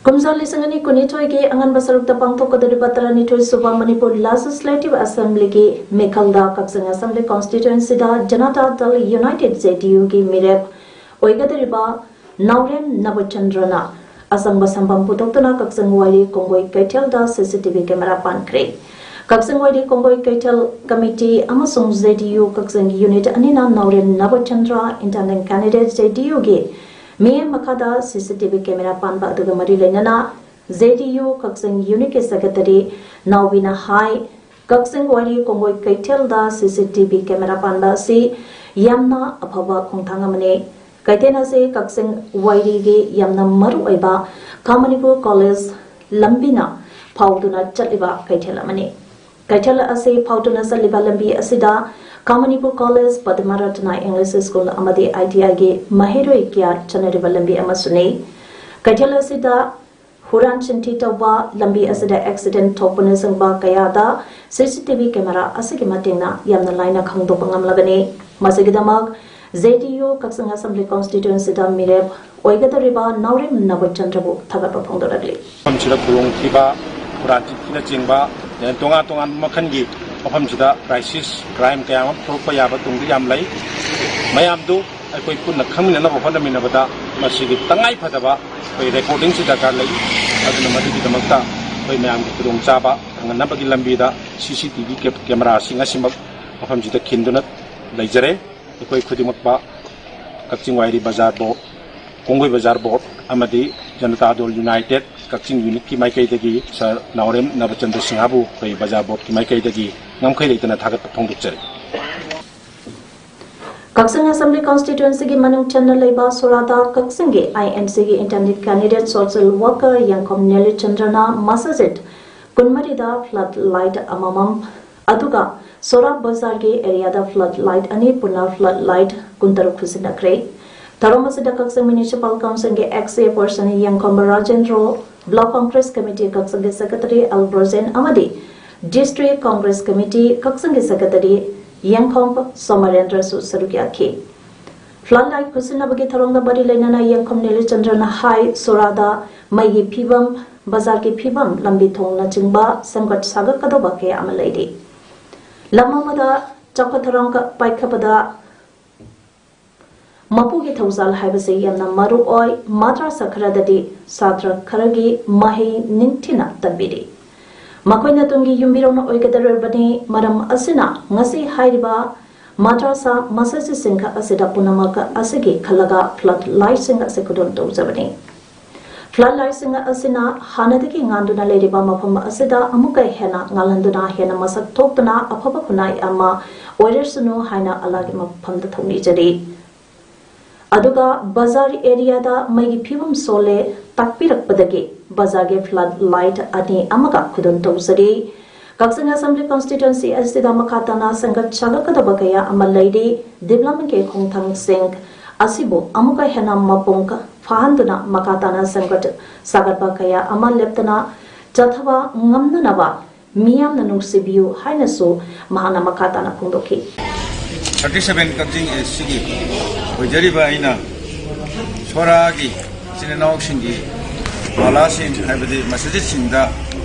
ꯀꯨꯝꯖꯥ ꯂꯤꯁꯤꯡ ꯑꯅꯤ ꯀꯨꯟꯅꯤꯊꯣꯏꯒꯤ ꯑꯉꯟꯕ ꯁꯔꯨꯛꯇ ꯄꯥꯡꯊꯣꯛꯀꯗꯧꯔꯤꯕ ꯇꯔꯥꯅꯤꯊꯣꯏ ꯁꯨꯕ ꯃꯅꯤꯄꯨꯔ ꯂꯦꯖꯤꯁꯂꯦꯇꯤꯚ ꯑꯦꯁꯦꯝꯕ꯭ꯂꯤꯒꯤ ꯃꯤꯈꯜꯗ ꯀꯛꯆꯤꯡ ꯑꯦꯁꯦꯝꯕ꯭ꯂꯤ ꯀꯣꯟꯁꯇꯤꯇ꯭ꯋꯦꯟꯁꯤꯗ ꯖꯅꯇꯥ ꯗꯜ ꯌꯨꯅꯥꯏꯇꯦꯗ, ꯖꯦ ꯗꯤ ꯌꯨꯒꯤ ꯃꯤꯔꯦꯞ ꯑꯣꯏꯒꯗꯧꯔꯤꯕ ꯅꯥꯎꯔꯦꯝ ꯅꯕꯆꯟꯗ꯭ꯔꯅ ꯑꯆꯪꯕ ꯁꯪꯐꯝ ꯄꯨꯊꯣꯛꯇꯨꯅ ꯀꯛꯆꯤꯡ ꯋꯥꯏꯔꯤ ꯀꯣꯡꯒꯣꯏ ꯀꯩꯊꯦꯜꯗ ꯁꯤ ꯁꯤ ꯇꯤ ꯚꯤ ꯀꯦꯃꯦꯔꯥ ꯄꯥꯟꯈ꯭ꯔꯦ꯫ ꯀꯛꯆꯤꯡ ꯋꯥꯏꯔꯤ ꯀꯣꯡꯒꯣꯏ ꯀꯩꯊꯦꯜ ꯀꯃꯤꯇꯤ ꯑꯃꯁꯨꯡ ꯖꯦ ꯗꯤ ꯌꯨ ꯀꯛꯆꯤꯡ ꯌꯨꯅꯤꯠ ꯑꯅꯤꯅ ꯅꯥꯎꯔꯦꯝ ꯅꯕꯆꯟꯗ꯭ꯔ, ꯏꯟꯗꯤꯄꯦꯟꯗꯦꯟꯠ ꯀꯦꯟꯗꯤꯗꯦꯠ, ꯖꯦ ꯗꯤ ꯌꯨꯒꯤ ꯃꯤꯠꯌꯦꯡ ꯃꯈꯥꯗ ꯁꯤ ꯁꯤ ꯇꯤ ꯚꯤ ꯀꯦꯃꯦꯔꯥ ꯄꯥꯟꯕ ꯑꯗꯨꯒ ꯃꯔꯤ ꯂꯩꯅꯅ ꯖꯦ ꯗꯤ ꯌꯨ ꯀꯛꯆꯤꯡ ꯌꯨꯅꯤꯠꯀꯤ ꯁꯦꯀ꯭ꯔꯦꯇꯔꯤ ꯅꯥꯎꯕꯤꯅ ꯍꯥꯏ, ꯀꯛꯆꯤꯡ ꯋꯥꯏꯔꯤ ꯀꯣꯡꯒꯣꯏ ꯀꯩꯊꯦꯜꯗ ꯁꯤ ꯁꯤ ꯇꯤ ꯚꯤ ꯀꯦꯃꯦꯔꯥ ꯄꯥꯟꯕ ꯑꯁꯤ ꯌꯥꯝꯅ ꯑꯐꯕ ꯈꯣꯡꯊꯥꯡ ꯑꯃꯅꯤ꯫ ꯀꯩꯊꯦꯜ ꯑꯁꯤ ꯀꯛꯆꯤꯡ ꯋꯥꯏꯔꯤꯒꯤ ꯌꯥꯝꯅ ꯃꯔꯨꯑꯣꯏꯕ ꯈꯥ ꯃꯅꯤꯄꯨꯔ ꯀꯣꯂꯦꯖ ꯂꯝꯕꯤꯅ ꯐꯥꯎꯗꯨꯅ ꯆꯠꯂꯤꯕ ꯀꯩꯊꯦꯜ ꯑꯃꯅꯤ꯫ ꯀꯩꯊꯦꯜ ꯑꯁꯤ ꯐꯥꯎꯗꯨꯅ ꯆꯠꯂꯤꯕ ꯂꯝꯕꯤ ꯑꯁꯤꯗ ꯈꯥ ꯃꯅꯤꯄꯨꯔ ꯀꯣꯂꯦꯖ, ꯄꯗꯃꯔꯠꯇꯅ ꯏꯪꯂꯤꯁ ꯁ꯭ꯀꯨꯜ ꯑꯃꯗꯤ ꯑꯥꯏ ꯇꯤ ꯑꯥꯏꯒꯤ ꯃꯍꯩꯔꯣꯏ ꯀꯌꯥ ꯆꯠꯅꯔꯤꯕ ꯂꯝꯕꯤ ꯑꯃꯁꯨꯅꯤ꯫ ꯀꯩꯊꯦꯜ ꯑꯁꯤꯗ ꯍꯨꯔꯥꯟ ꯆꯤꯟꯊꯤ ꯇꯧꯕ, ꯂꯝꯕꯤ ꯑꯁꯤꯗ ꯑꯦꯛꯁꯤꯗꯦꯟꯠ ꯊꯣꯛꯄꯅꯆꯤꯡꯕ ꯀꯌꯥꯗ ꯁꯤ ꯁꯤ ꯇꯤ ꯚꯤ ꯀꯦꯃꯦꯔꯥ ꯑꯁꯤꯒꯤ ꯃꯇꯦꯡꯅ ꯌꯥꯝꯅ ꯂꯥꯏꯅ ꯈꯪꯗꯣꯛꯄ ꯉꯝꯂꯒꯅꯤ꯫ ꯃꯁꯤꯒꯤꯗꯃꯛ ꯖꯦ ꯗꯤ ꯌꯨ ꯀꯛꯆꯤꯡ ꯑꯦꯁꯦꯝꯕ꯭ꯂꯤ ꯀꯣꯟꯁꯇꯤꯇ꯭ꯋꯦꯟꯁꯤꯗ ꯃꯤꯔꯦꯞ ꯑꯣꯏꯒꯗꯧꯔꯤꯕ ꯅꯥꯎꯔꯦꯝ ꯅꯕꯣꯏꯆꯟꯗ꯭ꯔꯕꯨ ꯊꯥꯒꯠꯄ ꯐꯣꯡꯗꯣꯔꯛꯂꯤ꯫ ꯃꯐꯝꯁꯤꯗ ꯈꯨꯗꯣꯡꯊꯤꯕ, ꯍꯨꯔꯥꯟ ꯆꯤꯟꯊꯤꯅꯆꯤꯡꯕ, ꯑꯗꯩ ꯇꯣꯉꯥꯟ ꯇꯣꯉꯥꯟꯕ ꯃꯈꯜꯒꯤ ꯃꯐꯝꯁꯤꯗ crisis, crime ꯀꯌꯥ ꯑꯃ ꯊꯣꯛꯂꯛꯄ ꯌꯥꯕ ꯇꯨꯡꯗ ꯌꯥꯝ ꯂꯩ꯫ ꯃꯌꯥꯝꯗꯨ ꯑꯩꯈꯣꯏ ꯄꯨꯟꯅ ꯈꯪꯃꯤꯟꯅꯅꯕ ꯍꯣꯠꯅꯃꯤꯟꯅꯕꯗ ꯃꯁꯤꯒꯤ ꯇꯉꯥꯏ ꯐꯗꯕ ꯑꯩꯈꯣꯏ recordingꯁꯤ ꯗꯔꯀꯥꯔ ꯂꯩ꯫ ꯑꯗꯨꯅ ꯃꯗꯨꯒꯤꯗꯃꯛꯇ ꯑꯩꯈꯣꯏ ꯃꯌꯥꯝꯒꯤ ꯈꯨꯗꯣꯡꯆꯥꯕ ꯐꯪꯍꯟꯅꯕꯒꯤ ꯂꯝꯕꯤꯗ CCTV cameraꯁꯤꯡ ꯑꯁꯤꯃꯛ ꯃꯐꯝꯁꯤꯗ ꯈꯤꯟꯗꯨꯅ ꯂꯩꯖꯔꯦ꯫ ꯑꯩꯈꯣꯏ ꯈꯨꯗꯤꯡꯃꯛꯄ ꯀꯛꯆꯤꯡ ꯋꯥꯏꯔꯤ ꯕꯖꯥꯔ ꯕꯣꯔꯗ, ꯀꯣꯡꯒꯨꯏ ꯕꯖꯥꯔ ꯕꯣꯔꯗ ꯑꯃꯗꯤ ꯖꯅꯇꯥ ꯗꯜ ꯌꯨꯅꯥꯏꯇꯦꯗ ꯀꯛꯆꯤꯡ ꯌꯨꯅꯤꯠꯀꯤ ꯃꯥꯏꯀꯩꯗꯒꯤ ꯁꯥꯔ ꯅꯥꯎꯔꯦꯝ ꯅꯕꯆꯟꯗ꯭ꯔ ꯁꯤꯡꯍꯕꯨ ꯑꯩꯈꯣꯏ ꯕꯖꯥꯔ ꯕꯣꯔꯗꯀꯤ ꯃꯥꯏꯀꯩꯗꯒꯤ ꯉꯝꯈꯩ ꯂꯩꯇꯅ ꯊꯥꯒꯠꯄ ꯐꯣꯡꯗꯣꯛꯆꯔꯤ꯫ ꯀꯛꯆꯤꯡ Assembly Constituencyꯒꯤ ꯃꯅꯨꯡ ꯆꯟꯅ ꯂꯩꯕ ꯁꯣꯔꯥꯗ ꯀꯛꯆꯤꯡꯒꯤ INCꯒꯤ intended candidate social worker ꯌꯦꯡꯈꯣꯝ ꯅꯦꯂꯤꯆꯟꯗ꯭ꯔꯅ ꯃꯁꯖꯤꯗ ꯀꯨꯟꯃꯔꯤꯗ flood light ꯑꯃꯃꯝ, ꯑꯗꯨꯒ ꯁꯣꯔꯥ ꯕꯖꯥꯔꯒꯤ areaꯗ flood light ꯑꯅꯤ, ꯄꯨꯟꯅ flood light ꯀꯨꯟꯇꯔꯨꯛ ꯈꯨꯖꯤꯟꯅꯈ꯭ꯔꯦ꯫ ꯊꯧꯔꯝ ꯑꯁꯤꯗ ꯀꯛꯆꯤꯡ Municipal Councilꯒꯤ ex chairperson ꯌꯦꯡꯈꯣꯝꯕ Rajendro, Block Congress Committee ꯀꯛꯆꯤꯡꯒꯤ secretary ꯑꯜꯕ꯭ꯔꯣꯖꯦꯟ ꯑꯃꯗꯤ District Congress Committee ꯀꯛꯆꯤꯡꯒꯤ secretary ꯌꯦꯡꯈꯣꯝ ꯁꯣꯃꯔꯦꯟꯗ꯭ꯔꯁꯨ ꯁꯔꯨꯛ ꯌꯥꯈꯤ꯫ Flood light ꯈꯨꯠꯁꯤꯟꯅꯕꯒꯤ ꯊꯧꯔꯝꯒ ꯃꯔꯤ ꯂꯩꯅꯅ ꯌꯦꯡꯈꯣꯝ ꯅꯦꯂꯤꯆꯟꯗ꯭ꯔꯅ ꯍꯥꯏ, ꯁꯣꯔꯥꯗ ꯃꯩꯒꯤ ꯐꯤꯕꯝ, ꯕꯖꯥꯔꯒꯤ ꯐꯤꯕꯝ, ꯂꯝꯕꯤ ꯊꯣꯡꯅꯆꯤꯡꯕ ꯁꯦꯝꯒꯠ ꯁꯥꯒꯠꯀꯗꯧꯕ ꯀꯌꯥ ꯑꯃ ꯂꯩꯔꯤ꯫ ꯂꯝ ꯑꯃꯗ ꯆꯥꯎꯈꯠ ꯊꯧꯔꯥꯡ ꯄꯥꯏꯈꯠꯄꯗ ꯃꯄꯨꯒꯤ ꯊꯧꯖꯥꯜ ꯍꯥꯏꯕꯁꯤ ꯌꯥꯝꯅ ꯃꯔꯨ ꯑꯣꯏ꯫ ꯃꯗ꯭ꯔꯁꯥ ꯈꯔꯗꯗꯤ ꯁꯥꯇ꯭ꯔ ꯈꯔꯒꯤ ꯃꯍꯩ ꯅꯤꯡꯊꯤꯅ ꯇꯝꯕꯤꯔꯤ꯫ ꯃꯈꯣꯏꯅ ꯇꯨꯡꯒꯤ ꯌꯨꯝꯕꯤꯔꯣꯜ ꯑꯣꯏꯒꯗꯧꯔꯤꯕꯅꯤ꯫ ꯃꯔꯝ ꯑꯁꯤꯅ ꯉꯁꯤ ꯍꯥꯏꯔꯤꯕ ꯃꯗ꯭ꯔꯁꯥ ꯃꯁꯖꯤꯗꯁꯤꯡ ꯑꯁꯤꯗ ꯄꯨꯝꯅꯃꯛ ꯑꯁꯤꯒꯤ ꯈꯜꯂꯒ flood lightꯁꯤꯡ ꯑꯁꯤ ꯈꯨꯗꯣꯜ ꯇꯧꯖꯕꯅꯤ꯫ Flood lightꯁꯤꯡ ꯑꯁꯤꯅ ꯍꯥꯟꯅꯗꯒꯤ ꯉꯥꯟꯗꯨꯅ ꯂꯩꯔꯤꯕ ꯃꯐꯝ ꯑꯁꯤꯗ ꯑꯃꯨꯛꯀ ꯍꯦꯟꯅ ꯉꯥꯜꯍꯟꯗꯨꯅ ꯍꯦꯟꯅ ꯃꯁꯛ ꯊꯣꯛꯇꯨꯅ ꯑꯐꯕ ꯈꯨꯟꯅꯥꯏ ꯑꯃ ꯑꯣꯏꯔꯁꯅꯨ ꯍꯥꯏꯅ ꯑꯜꯂꯥꯒꯤ ꯃꯐꯝꯗ ꯊꯧꯅꯤꯖꯔꯤ꯫ ꯑꯗꯨꯒ ꯕꯖꯥꯔ areaꯗ ꯃꯩꯒꯤ ꯐꯤꯕꯝ ꯁꯣꯜꯂꯦ ꯇꯥꯛꯄꯤꯔꯛꯄꯗꯒꯤ ꯕꯖꯥꯔꯒꯤ flood light ꯑꯅꯤ ꯑꯃꯒ ꯈꯨꯗꯣꯜ ꯇꯧꯖꯔꯤ꯫ ꯀꯛꯆꯤꯡ Assembly Constituency ꯑꯁꯤꯗ ꯃꯈꯥ ꯇꯥꯅ ꯁꯦꯝꯒꯠ ꯁꯥꯒꯠꯀꯗꯕ ꯀꯌꯥ ꯑꯃ ꯂꯩꯔꯤ꯫ Developmentꯀꯤ ꯈꯣꯡꯊꯥꯡꯁꯤꯡ ꯑꯁꯤꯕꯨ ꯑꯃꯨꯛꯀ ꯍꯦꯟꯅ ꯃꯄꯨꯡ ꯐꯥꯍꯟꯗꯨꯅ ꯃꯈꯥ ꯇꯥꯅ ꯁꯦꯝꯒꯠ ꯁꯥꯒꯠꯄ ꯀꯌꯥ ꯑꯃ ꯂꯦꯞꯇꯅ ꯆꯠꯊꯕ ꯉꯝꯅꯅꯕ ꯃꯤꯌꯥꯝꯅ ꯅꯨꯡꯁꯤꯕꯤꯌꯨ ꯍꯥꯏꯅꯁꯨ ꯃꯍꯥꯛꯅ ꯃꯈꯥ ꯇꯥꯅ ꯐꯣꯡꯗꯣꯛꯈꯤ꯫ Thirty seven ꯀꯛꯆꯤꯡ ꯑꯦꯁ ꯁꯤꯒꯤ ꯑꯣꯏꯖꯔꯤꯕ ꯑꯩꯅ ꯁꯣꯔꯥꯒꯤ ꯏꯆꯤꯟ ꯏꯅꯥꯎꯁꯤꯡꯒꯤ ꯃꯍꯜꯂꯥꯁꯤꯡ, ꯍꯥꯏꯕꯗꯤ ꯃꯁꯖꯤꯠꯁꯤꯡꯗ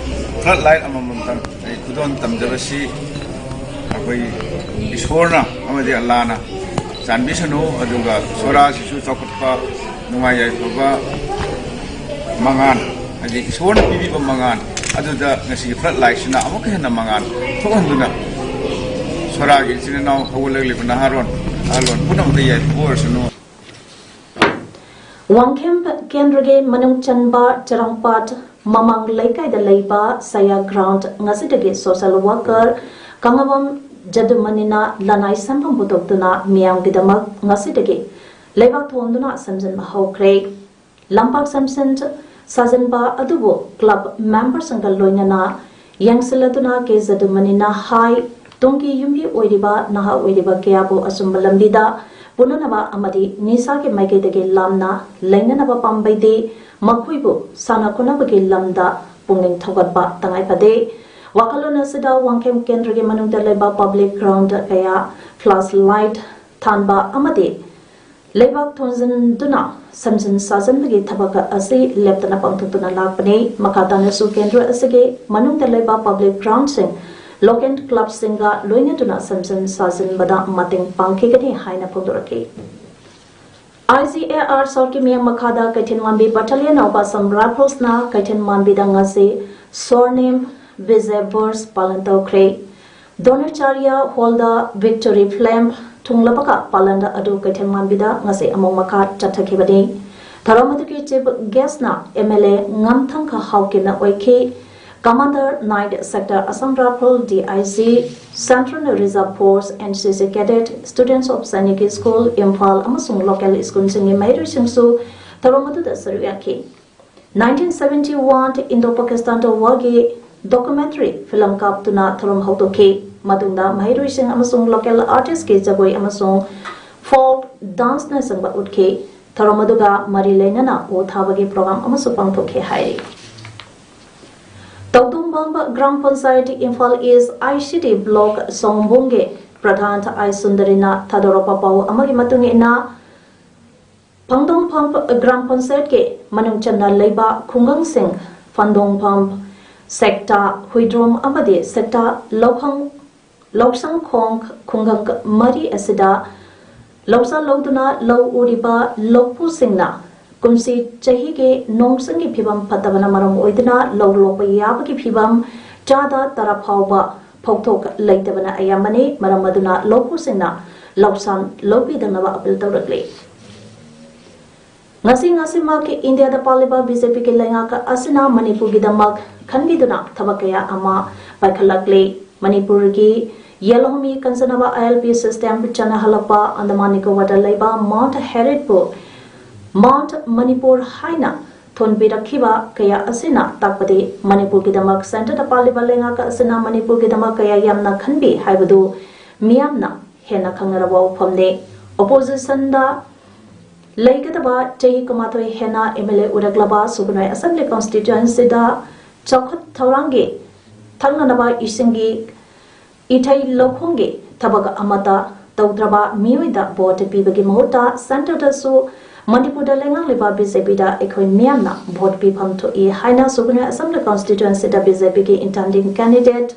flood light ꯑꯃꯃꯝꯇꯪ ꯑꯩ ꯈꯨꯗꯣꯜ ꯇꯝꯖꯕꯁꯤ ꯑꯩꯈꯣꯏ ꯏꯁꯣꯔꯅ ꯑꯃꯗꯤ ꯑꯜꯂꯥꯅ ꯆꯥꯟꯕꯤꯁꯅꯨ꯫ ꯑꯗꯨꯒ ꯁꯣꯔꯥꯁꯤꯁꯨ ꯆꯥꯎꯈꯠꯄ, ꯅꯨꯡꯉꯥꯏ ꯌꯥꯏꯐꯕ ꯃꯉꯥꯜ, ꯍꯥꯏꯗꯤ ꯏꯁꯣꯔꯅ ꯄꯤꯕꯤꯕ ꯃꯉꯥꯜ ꯑꯗꯨꯗ ꯉꯁꯤꯒꯤ flood lightꯁꯤꯅ ꯑꯃꯨꯛꯀ ꯍꯦꯟꯅ ꯃꯉꯥꯜ ꯊꯣꯛꯍꯟꯗꯨꯅ ꯁꯣꯔꯥꯒꯤ ꯏꯆꯤꯟ ꯏꯅꯥꯎ ꯍꯧꯒꯠꯂꯛꯂꯤꯕ ꯅꯍꯥꯔꯣꯟ, ꯑꯍꯜꯂꯣꯟ ꯄꯨꯝꯅꯃꯛꯇ ꯌꯥꯏꯐꯕ ꯑꯣꯏꯔꯁꯅꯨ꯫ ꯋꯥꯡꯈꯦꯝ ꯀꯦꯟꯗ꯭ꯔꯒꯤ ꯃꯅꯨꯡ ꯆꯟꯕ ꯆꯔꯥꯡꯄꯥꯠ ꯃꯃꯥꯡ ꯂꯩꯀꯥꯏꯗ ꯂꯩꯕ ꯁꯌꯥ ground ꯉꯁꯤꯗꯒꯤ social worker ꯀꯪꯂꯥꯕꯝ ꯖꯗꯨꯃꯅꯤꯅ ꯂꯅꯥꯏ ꯁꯦꯟꯐꯝ ꯄꯨꯊꯣꯛꯇꯨꯅ ꯃꯤꯌꯥꯝꯒꯤꯗꯃꯛ ꯉꯁꯤꯗꯒꯤ ꯂꯩꯕꯥꯛ ꯊꯣꯟꯗꯨꯅ ꯁꯦꯝꯖꯤꯟꯕ ꯍꯧꯈ꯭ꯔꯦ꯫ ꯂꯝꯄꯥꯛ ꯁꯦꯝꯖꯤꯟ ꯁꯥꯖꯤꯟꯕ ꯑꯗꯨꯕꯨ club memberꯁꯤꯡꯒ ꯂꯣꯏꯅꯅ ꯌꯦꯡꯁꯤꯜꯂꯗꯨꯅ ꯀꯦ ꯖꯗꯨꯃꯅꯤꯅ ꯍꯥꯏ, ꯇꯨꯡꯒꯤ ꯌꯨꯝꯕꯤ ꯑꯣꯏꯔꯤꯕ ꯅꯍꯥ ꯑꯣꯏꯔꯤꯕ ꯀꯌꯥꯕꯨ ꯑꯆꯨꯝꯕ ꯂꯝꯕꯤꯗ ꯄꯨꯅꯅꯕ ꯑꯃꯗꯤ ꯅꯤꯁꯥꯒꯤ ꯃꯥꯏꯀꯩꯗꯒꯤ ꯂꯥꯞꯅ ꯂꯩꯅꯅꯕ ꯄꯥꯝꯕꯩꯗꯤ ꯃꯈꯣꯏꯕꯨ ꯁꯥꯟꯅ ꯈꯣꯠꯅꯕꯒꯤ ꯂꯝꯗ ꯄꯨꯛꯅꯤꯡ ꯊꯧꯒꯠꯄ ꯇꯉꯥꯏ ꯐꯗꯦ꯫ ꯋꯥꯈꯜꯂꯣꯟ ꯑꯁꯤꯗ ꯋꯥꯡꯈꯦꯝ ꯀꯦꯟꯗ꯭ꯔꯒꯤ ꯃꯅꯨꯡꯗ ꯂꯩꯕ public ground ꯀꯌꯥ flashlight ꯊꯥꯟꯕ ꯑꯃꯗꯤ ꯂꯩꯕꯥꯛ ꯊꯣꯟꯖꯤꯟꯗꯨꯅ ꯁꯦꯝꯖꯤꯟ ꯁꯥꯖꯤꯟꯕꯒꯤ ꯊꯕꯛ ꯑꯁꯤ ꯂꯦꯞꯇꯅ ꯄꯥꯡꯊꯣꯛꯇꯨꯅ ꯂꯥꯛꯄꯅꯤ꯫ ꯃꯈꯥ ꯇꯥꯅꯁꯨ ꯀꯦꯟꯗ꯭ꯔ ꯑꯁꯤꯒꯤ ꯃꯅꯨꯡꯗ ꯂꯩꯕ public groundꯁꯤꯡ, local clubꯁꯤꯡꯒ ꯂꯣꯏꯅꯗꯨꯅ ꯁꯦꯝꯖꯤꯟ ꯁꯥꯖꯤꯟꯕꯗ ꯃꯇꯦꯡ ꯄꯥꯡꯈꯤꯒꯅꯤ ꯍꯥꯏꯅ ꯐꯣꯡꯗꯣꯔꯛꯈꯤ꯫ IGAR Southꯀꯤ ꯃꯤꯠꯌꯦꯡ ꯃꯈꯥꯗ ꯀꯩꯊꯦꯜ ꯃꯥꯟꯕꯤ battalion of Assam Riflesꯅ ꯀꯩꯊꯦꯜ ꯃꯥꯟꯕꯤꯗ ꯉꯁꯤ Swarnim Vijay Burj ꯄꯥꯂꯟ ꯇꯧꯈ꯭ꯔꯦ꯫ ꯗ꯭ꯔꯣꯅꯥꯆꯥꯔꯌ ꯍꯣꯜꯗ victory flag ꯊꯨꯡꯂꯕꯒ ꯄꯥꯂꯟ ꯑꯗꯨ ꯀꯩꯊꯦꯜ ꯃꯥꯟꯕꯤꯗ ꯉꯁꯤ ꯑꯃꯨꯛ ꯃꯈꯥ ꯆꯠꯊꯈꯤꯕꯅꯤ꯫ ꯊꯧꯔꯝ ꯑꯗꯨꯒꯤ chief guestꯅ MLA ꯉꯝꯊꯪꯈ ꯍꯥꯎꯀꯤꯞꯅ ꯑꯣꯏꯈꯤ꯫ Commander ninth Sector Assam Rifle, DIG, Central Reserve Force, NCC Cadet, Students of Sainik School, Imphal ꯑꯃꯁꯨꯡ local schoolꯁꯤꯡꯒꯤ ꯃꯍꯩꯔꯣꯏꯁꯤꯡꯁꯨ ꯊꯧꯔꯝ ꯑꯗꯨꯗ ꯁꯔꯨꯛ ꯌꯥꯈꯤ꯫ Nineteen seventy-one Indo-Pakistan Warꯒꯤ documentary film ꯀꯥꯞꯇꯨꯅ ꯊꯧꯔꯝ ꯍꯧꯗꯣꯛꯈꯤ꯫ ꯃꯇꯨꯡꯗ ꯃꯍꯩꯔꯣꯏꯁꯤꯡ ꯑꯃꯁꯨꯡ local artistꯀꯤ ꯖꯒꯣꯏ ꯑꯃꯁꯨꯡ folk danceꯅꯆꯤꯡꯕ ꯎꯠꯈꯤ꯫ ꯊꯧꯔꯝ ꯑꯗꯨꯒ ꯃꯔꯤ ꯂꯩꯅꯅ ꯎ ꯊꯥꯕꯒꯤ program ꯑꯃꯁꯨ ꯄꯥꯡꯊꯣꯛꯈꯤ ꯍꯥꯏꯔꯤ꯫ ꯇꯧꯗꯨꯡꯕꯝ ꯒ꯭ꯔꯥꯝ ꯄꯟꯆꯥꯌꯠ, ꯏꯝꯐꯥꯜ ꯏꯁ ICD block ꯁꯣꯝꯕꯨꯡꯒꯤ ꯄ꯭ꯔꯙꯥꯟ ꯑꯥꯏ ꯁꯨꯟꯗꯔꯤꯅ ꯊꯥꯗꯣꯔꯛꯄ ꯄꯥꯎ ꯑꯃꯒꯤ ꯃꯇꯨꯡ ꯏꯟꯅ, ꯐꯪꯗꯣꯡꯐꯝ ꯒ꯭ꯔꯥꯝ ꯄꯟꯆꯥꯌꯠꯀꯤ ꯃꯅꯨꯡ ꯆꯟꯅ ꯂꯩꯕ ꯈꯨꯡꯒꯪꯁꯤꯡ ꯐꯟꯗꯣꯡꯐꯝ, ꯁꯦꯛꯇꯥ ꯍꯨꯏꯗ꯭ꯔꯣꯝ ꯑꯃꯗꯤ ꯁꯦꯛꯇꯥ ꯂꯧꯈꯪ ꯂꯧꯁꯪꯈꯣꯡ ꯈꯨꯡꯒꯪ ꯃꯔꯤ ꯑꯁꯤꯗ ꯂꯧꯁꯥ ꯂꯧꯗꯨꯅ ꯂꯧ ꯎꯔꯤꯕ ꯂꯧꯄꯨꯁꯤꯡꯅ ꯀꯨꯝꯁꯤ ꯆꯍꯤꯒꯤ ꯅꯣꯡ ꯆꯤꯡꯒꯤ ꯐꯤꯕꯝ ꯐꯠꯇꯕꯅ ꯃꯔꯝ ꯑꯣꯏꯗꯨꯅ ꯂꯧ ꯂꯣꯛꯄ ꯌꯥꯕꯒꯤ ꯐꯤꯕꯝ ꯆꯥꯗ ꯇꯔꯥ ꯐꯥꯎꯕ ꯐꯧꯊꯣꯛ ꯂꯩꯇꯕꯅ ꯑꯌꯥꯝꯕꯅꯤ꯫ ꯃꯔꯝ ꯑꯗꯨꯅ ꯂꯧꯄꯨꯁꯤꯡꯅ ꯂꯧꯁꯥꯟ ꯂꯧꯕꯤꯗꯅꯕ ꯑꯄꯤꯜ ꯇꯧꯔꯛꯂꯤ꯫ ꯉꯁꯤ ꯉꯁꯤꯃꯛ ꯏꯟꯗꯤꯌꯥꯗ ꯄꯥꯜꯂꯤꯕ ꯕꯤ ꯖꯦ ꯄꯤꯒꯤ ꯂꯩꯉꯥꯛ ꯑꯁꯤꯅ ꯃꯅꯤꯄꯨꯔꯒꯤꯗꯃꯛ ꯈꯟꯕꯤꯗꯨꯅ ꯊꯕꯛ ꯀꯌꯥ ꯑꯃ ꯄꯥꯏꯈꯠꯂꯛꯂꯤ꯫ ꯃꯅꯤꯄꯨꯔꯒꯤ ꯌꯦꯜꯍꯧꯃꯤ ꯀꯟꯖꯅꯕ ꯑꯥꯏ ꯑꯦꯜ ꯄꯤ ꯁꯤꯁꯇꯦꯝ ꯆꯠꯅꯍꯜꯂꯛꯄ, ꯑꯟꯗꯃꯥꯟ ꯅꯤꯀꯣꯕꯔꯗ ꯂꯩꯕ ꯃꯥꯎꯟꯠ ꯍꯦꯔꯤꯠꯄꯨ ꯃꯥꯎꯟꯠ ꯃꯅꯤꯄꯨꯔ ꯍꯥꯏꯅ ꯊꯣꯟꯕꯤꯔꯛꯈꯤꯕ ꯀꯌꯥ ꯑꯁꯤꯅ ꯇꯥꯛꯄꯗꯤ ꯃꯅꯤꯄꯨꯔꯒꯤꯗꯃꯛ ꯁꯦꯟꯇꯔꯗ ꯄꯥꯜꯂꯤꯕ ꯂꯩꯉꯥꯛ ꯑꯁꯤꯅ ꯃꯅꯤꯄꯨꯔꯒꯤꯗꯃꯛ ꯀꯌꯥ ꯌꯥꯝꯅ ꯈꯟꯕꯤ ꯍꯥꯏꯕꯗꯨ ꯃꯤꯌꯥꯝꯅ ꯍꯦꯟꯅ ꯈꯪꯅꯔꯕ ꯋꯥꯐꯝꯅꯤ꯫ ꯑꯣꯄꯣꯖꯤꯁꯟꯗ ꯂꯩꯒꯗꯕ ꯆꯍꯤ ꯀꯨꯟꯃꯥꯊꯣꯏ ꯍꯦꯟꯅ ꯑꯦꯝ ꯑꯦꯜ ꯑꯦ ꯑꯣꯏꯔꯛꯂꯕ ꯁꯨꯒꯨꯅꯨ ꯑꯦꯁꯦꯝꯕ꯭ꯂꯤ ꯀꯣꯟꯁꯇꯤꯇ꯭ꯋꯦꯟꯁꯤꯗ ꯆꯥꯎꯈꯠ ꯊꯧꯔꯥꯡꯒꯤ ꯊꯛꯅꯅꯕ ꯏꯁꯤꯡꯒꯤ ꯏꯊꯩ ꯂꯧꯈꯣꯡꯒꯤ ꯊꯕꯛ ꯑꯃꯠꯇ ꯇꯧꯗ꯭ꯔꯕ ꯃꯤꯑꯣꯏꯗ ꯚꯣꯠ ꯄꯤꯕꯒꯤ ꯃꯍꯨꯠꯇ ꯁꯦꯟꯇꯔꯗꯁꯨ ꯃꯅꯤꯄꯨꯔꯗ ꯂꯩꯉꯥꯛꯂꯤꯕ ꯕꯤ ꯖꯦ ꯄꯤꯗ ꯑꯩꯈꯣꯏ ꯃꯤꯌꯥꯝꯅ ꯚꯣꯠ ꯄꯤꯐꯝ ꯊꯣꯛꯏ ꯍꯥꯏꯅ ꯁꯨꯒꯨꯅꯨ ꯑꯦꯁꯦꯝꯕ꯭ꯂꯤ ꯀꯣꯟꯁꯇꯤꯇ꯭ꯋꯦꯟꯁꯤꯗ ꯕꯤ ꯖꯦ ꯄꯤꯒꯤ ꯏꯟꯇꯦꯟꯗꯤꯡ ꯀꯦꯟꯗꯤꯗꯦꯠ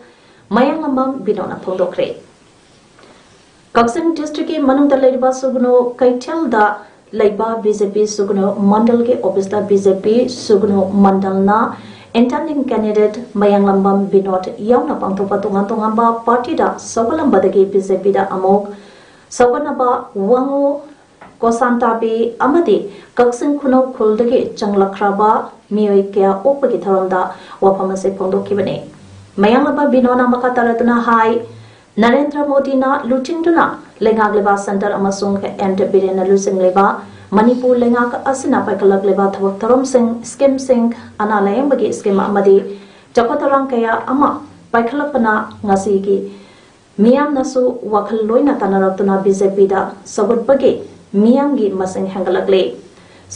ꯃꯌꯥꯡꯂꯝꯕꯝ ꯕꯤꯅꯣꯅ ꯐꯣꯡꯗꯣꯛꯈ꯭ꯔꯦ꯫ ꯀꯛꯆꯤꯡ ꯗꯤꯁꯇ꯭ꯔꯤꯛꯀꯤ ꯃꯅꯨꯡꯗ ꯂꯩꯔꯤꯕ ꯁꯨꯒꯨꯅꯨ ꯀꯩꯊꯦꯜꯗ ꯂꯩꯕ ꯕꯤ ꯖꯦ ꯄꯤ ꯁꯨꯒꯨꯅꯨ ꯃꯟꯗꯜꯒꯤ ꯑꯣꯐꯤꯁꯇ ꯕꯤ ꯖꯦ ꯄꯤ ꯁꯨꯒꯨꯅꯨ ꯃꯟꯗꯜꯅ ꯏꯟꯇꯦꯟꯗꯤꯡ ꯀꯦꯟꯗꯤꯗꯦꯠ ꯃꯌꯥꯡꯂꯝꯕꯝ ꯕꯤꯅꯣꯗ ꯌꯥꯎꯅ ꯄꯥꯡꯊꯣꯛꯄ ꯇꯣꯉꯥꯟ ꯇꯣꯉꯥꯟꯕ ꯄꯥꯔꯇꯤꯗ ꯁꯧꯒꯠꯂꯝꯕꯗꯒꯤ ꯕꯤ ꯖꯦ ꯄꯤꯗ ꯑꯃꯨꯛ ꯁꯧꯒꯠꯅꯕ ꯋꯥꯉꯨ, ꯀꯣꯁꯥꯟꯇꯥꯕꯤ ꯑꯃꯗꯤ ꯀꯛꯆꯤꯡ ꯈꯨꯅꯧ ꯈꯨꯜꯗꯒꯤ ꯆꯪꯂꯛꯈ꯭ꯔꯕ ꯃꯤꯑꯣꯏ ꯀꯌꯥ ꯑꯣꯛꯄꯒꯤ ꯊꯧꯔꯝꯗ ꯋꯥꯐꯝ ꯑꯁꯤ ꯐꯣꯡꯗꯣꯛꯈꯤꯕꯅꯤ꯫ ꯃꯌꯥꯡꯂꯝꯕꯝ ꯕꯤꯅꯣꯅ ꯃꯈꯥ ꯇꯥꯔꯗꯨꯅ ꯍꯥꯏ, ꯅꯔꯦꯟꯗ꯭ꯔ ꯃꯣꯗꯤꯅ ꯂꯨꯆꯤꯡꯗꯨꯅ ꯂꯩꯉꯥꯛꯂꯤꯕ ꯁꯦꯟꯇꯔ ꯑꯃꯁꯨꯡ ꯑꯦꯟ ꯕꯤꯔꯦꯟꯅ ꯂꯨꯆꯤꯡꯂꯤꯕ ꯃꯅꯤꯄꯨꯔ ꯂꯩꯉꯥꯛ ꯑꯁꯤꯅ ꯄꯥꯏꯈꯠꯂꯛꯂꯤꯕ ꯊꯕꯛ ꯊꯧꯔꯝꯁꯤꯡ, ꯁ꯭ꯀꯤꯝꯁꯤꯡ, ꯑꯅꯥ ꯂꯥꯌꯦꯡꯕꯒꯤ ꯁ꯭ꯀꯤꯝ ꯑꯃꯗꯤ ꯆꯥꯎꯈꯠ ꯊꯧꯔꯥꯡ ꯀꯌꯥ ꯑꯃ ꯄꯥꯏꯈꯠꯂꯛꯄꯅ ꯉꯁꯤꯒꯤ ꯃꯤꯌꯥꯝꯅꯁꯨ ꯋꯥꯈꯜ ꯂꯣꯏꯅ ꯇꯥꯟꯅꯔꯛꯇꯨꯅ ꯕꯤ ꯖꯦ ꯄꯤꯗ ꯁꯧꯒꯠꯄꯒꯤ ꯃꯤꯌꯥꯝꯒꯤ ꯃꯁꯤꯡ ꯍꯦꯟꯒꯠꯂꯛꯂꯤ꯫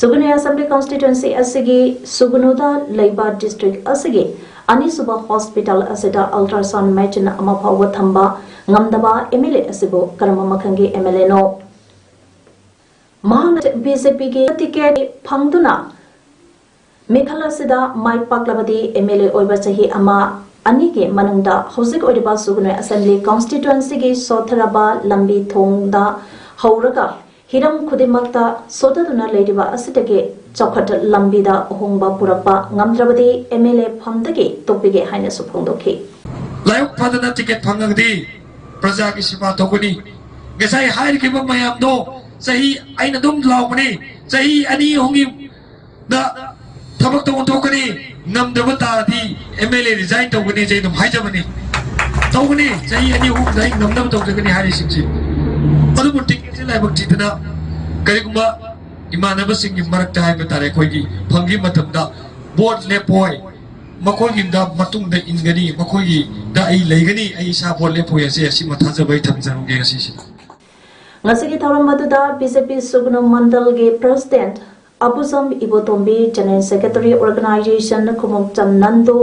ꯁꯨꯒꯨꯅꯨ ꯑꯦꯁꯦꯝꯕ꯭ꯂꯤ ꯀꯣꯟꯁꯇꯤꯇ꯭ꯋꯦꯟꯁꯤ ꯑꯁꯤꯒꯤ ꯁꯨꯒꯨꯅꯨꯗ ꯂꯩꯕ ꯗꯤꯁꯇ꯭ꯔꯤꯛ ꯑꯁꯤꯒꯤ ꯑꯅꯤꯁꯨꯕ ꯍꯣꯁꯄꯤꯇꯥꯜ ꯑꯁꯤꯗ ꯑꯜꯇ꯭ꯔꯥꯁꯥꯎꯟ ꯃꯦꯆꯤꯟ ꯑꯃ ꯐꯥꯎꯕ ꯊꯝꯕ ꯉꯝꯗꯕ ꯑꯦꯝ ꯑꯦꯜ ꯑꯦ ꯑꯁꯤꯕꯨ ꯀꯔꯝꯕ ꯃꯈꯜꯒꯤ ꯑꯦꯝ ꯑꯦꯜ ꯑꯦꯅꯣ? ꯃꯍꯥꯛꯅ ꯕꯤ ꯖꯦ ꯄꯤꯒꯤ ꯇꯤꯀꯦꯠ ꯐꯪꯗꯨꯅ ꯃꯤꯈꯜ ꯑꯁꯤꯗ ꯃꯥꯏ ꯄꯥꯛꯂꯕꯗꯤ ꯑꯦꯝ ꯑꯦꯜ ꯑꯦ ꯑꯣꯏꯕ ꯆꯍꯤ ꯑꯃ ꯑꯅꯤꯒꯤ ꯃꯅꯨꯡꯗ ꯍꯧꯖꯤꯛ ꯑꯣꯏꯔꯤꯕ ꯁꯨꯒꯨꯅꯨ ꯑꯦꯁꯦꯝꯕ꯭ꯂꯤ ꯀꯣꯟꯁꯇꯤꯇ꯭ꯋꯦꯟꯁꯤꯒꯤ ꯁꯣꯠꯊꯔꯕ ꯂꯝꯕꯤ ꯊꯣꯡꯗ ꯍꯧꯔꯒ ꯍꯤꯔꯝ ꯈꯨꯗꯤꯡꯃꯛꯇ ꯁꯣꯊꯗꯨꯅ ꯂꯩꯔꯤꯕ ꯑꯁꯤꯗꯒꯤ ꯆꯥꯎꯈꯠ ꯂꯝꯕꯤꯗ ꯑꯍꯣꯡꯕ ꯄꯨꯔꯛꯄ ꯉꯝꯗ꯭ꯔꯕꯗꯤ ꯑꯦꯝ ꯑꯦꯜ ꯑꯦ ꯐꯝꯗꯒꯤ ꯇꯣꯛꯄꯤꯒꯦ ꯍꯥꯏꯅꯁꯨ ꯐꯣꯡꯗꯣꯛꯈꯤ꯫ ꯂꯥꯏꯕꯛ ꯐꯗꯅ ꯇꯤꯀꯦꯠ ꯐꯪꯉꯒꯗꯤ ꯄ꯭ꯔꯖꯥꯒꯤ ꯁꯦꯕꯥ ꯇꯧꯒꯅꯤ꯫ ꯉꯁꯥꯏ ꯍꯥꯏꯔꯤꯕ ꯃꯌꯥꯝꯗꯣ ꯆꯍꯤ ꯑꯩꯅ ꯑꯗꯨꯝ ꯂꯥꯎꯕꯅꯤ, ꯆꯍꯤ ꯑꯅꯤ ꯑꯍꯨꯝꯒꯤ ꯗ ꯊꯕꯛꯇ ꯑꯣꯟꯊꯣꯛꯀꯅꯤ꯫ ꯉꯝꯗ꯭ꯔꯕ ꯇꯥꯔꯗꯤ ꯑꯦꯝ ꯑꯦꯜ ꯑꯦ ꯔꯤꯖꯥꯏꯟ ꯇꯧꯒꯅꯤ, ꯑꯩ ꯑꯗꯨꯝ ꯍꯥꯏꯖꯕꯅꯤ꯫ ꯇꯧꯒꯅꯤ, ꯆꯍꯤ ꯑꯅꯤ ꯑꯍꯨꯝꯗ ꯑꯩ ꯉꯝꯅꯕ ꯇꯧꯖꯒꯅꯤ ꯍꯥꯏꯔꯤꯁꯤꯡꯁꯤ꯫ ꯑꯗꯨꯕꯨ ꯇꯤꯀꯦꯠꯁꯦ ꯂꯥꯏꯕꯛ ꯊꯤꯗꯅ ꯀꯔꯤꯒꯨꯝꯕ ꯏꯃꯥꯟꯅꯕꯁꯤꯡꯒꯤ ꯃꯔꯛꯇ ꯍꯥꯏꯕ ꯇꯥꯔꯦ, ꯑꯩꯈꯣꯏꯒꯤ ꯐꯪꯈꯤꯕ ꯃꯇꯝꯗ ꯚꯣꯠ ꯂꯦꯞꯄꯣꯏ, ꯃꯈꯣꯏꯒꯤꯗ ꯃꯇꯨꯡꯗ ꯏꯟꯒꯅꯤ, ꯃꯈꯣꯏꯒꯤꯗ ꯑꯩ ꯂꯩꯒꯅꯤ, ꯑꯩ ꯏꯁꯥ ꯚꯣꯠ ꯂꯦꯞꯄꯣꯏ ꯍꯥꯏꯁꯦ ꯑꯁꯤꯃ ꯊꯥꯖꯕ ꯑꯩ ꯊꯝꯖꯔꯝꯒꯦ ꯉꯁꯤꯁꯦ꯫ ꯉꯁꯤꯒꯤ ꯊꯧꯔꯝ ꯑꯗꯨꯗ ꯕꯤ ꯖꯦ ꯄꯤ ꯁꯨꯒꯅꯨ ꯃꯟꯗꯜꯒꯤ president Abujam Ibotombi, general secretary organization Khumukcham Nandu,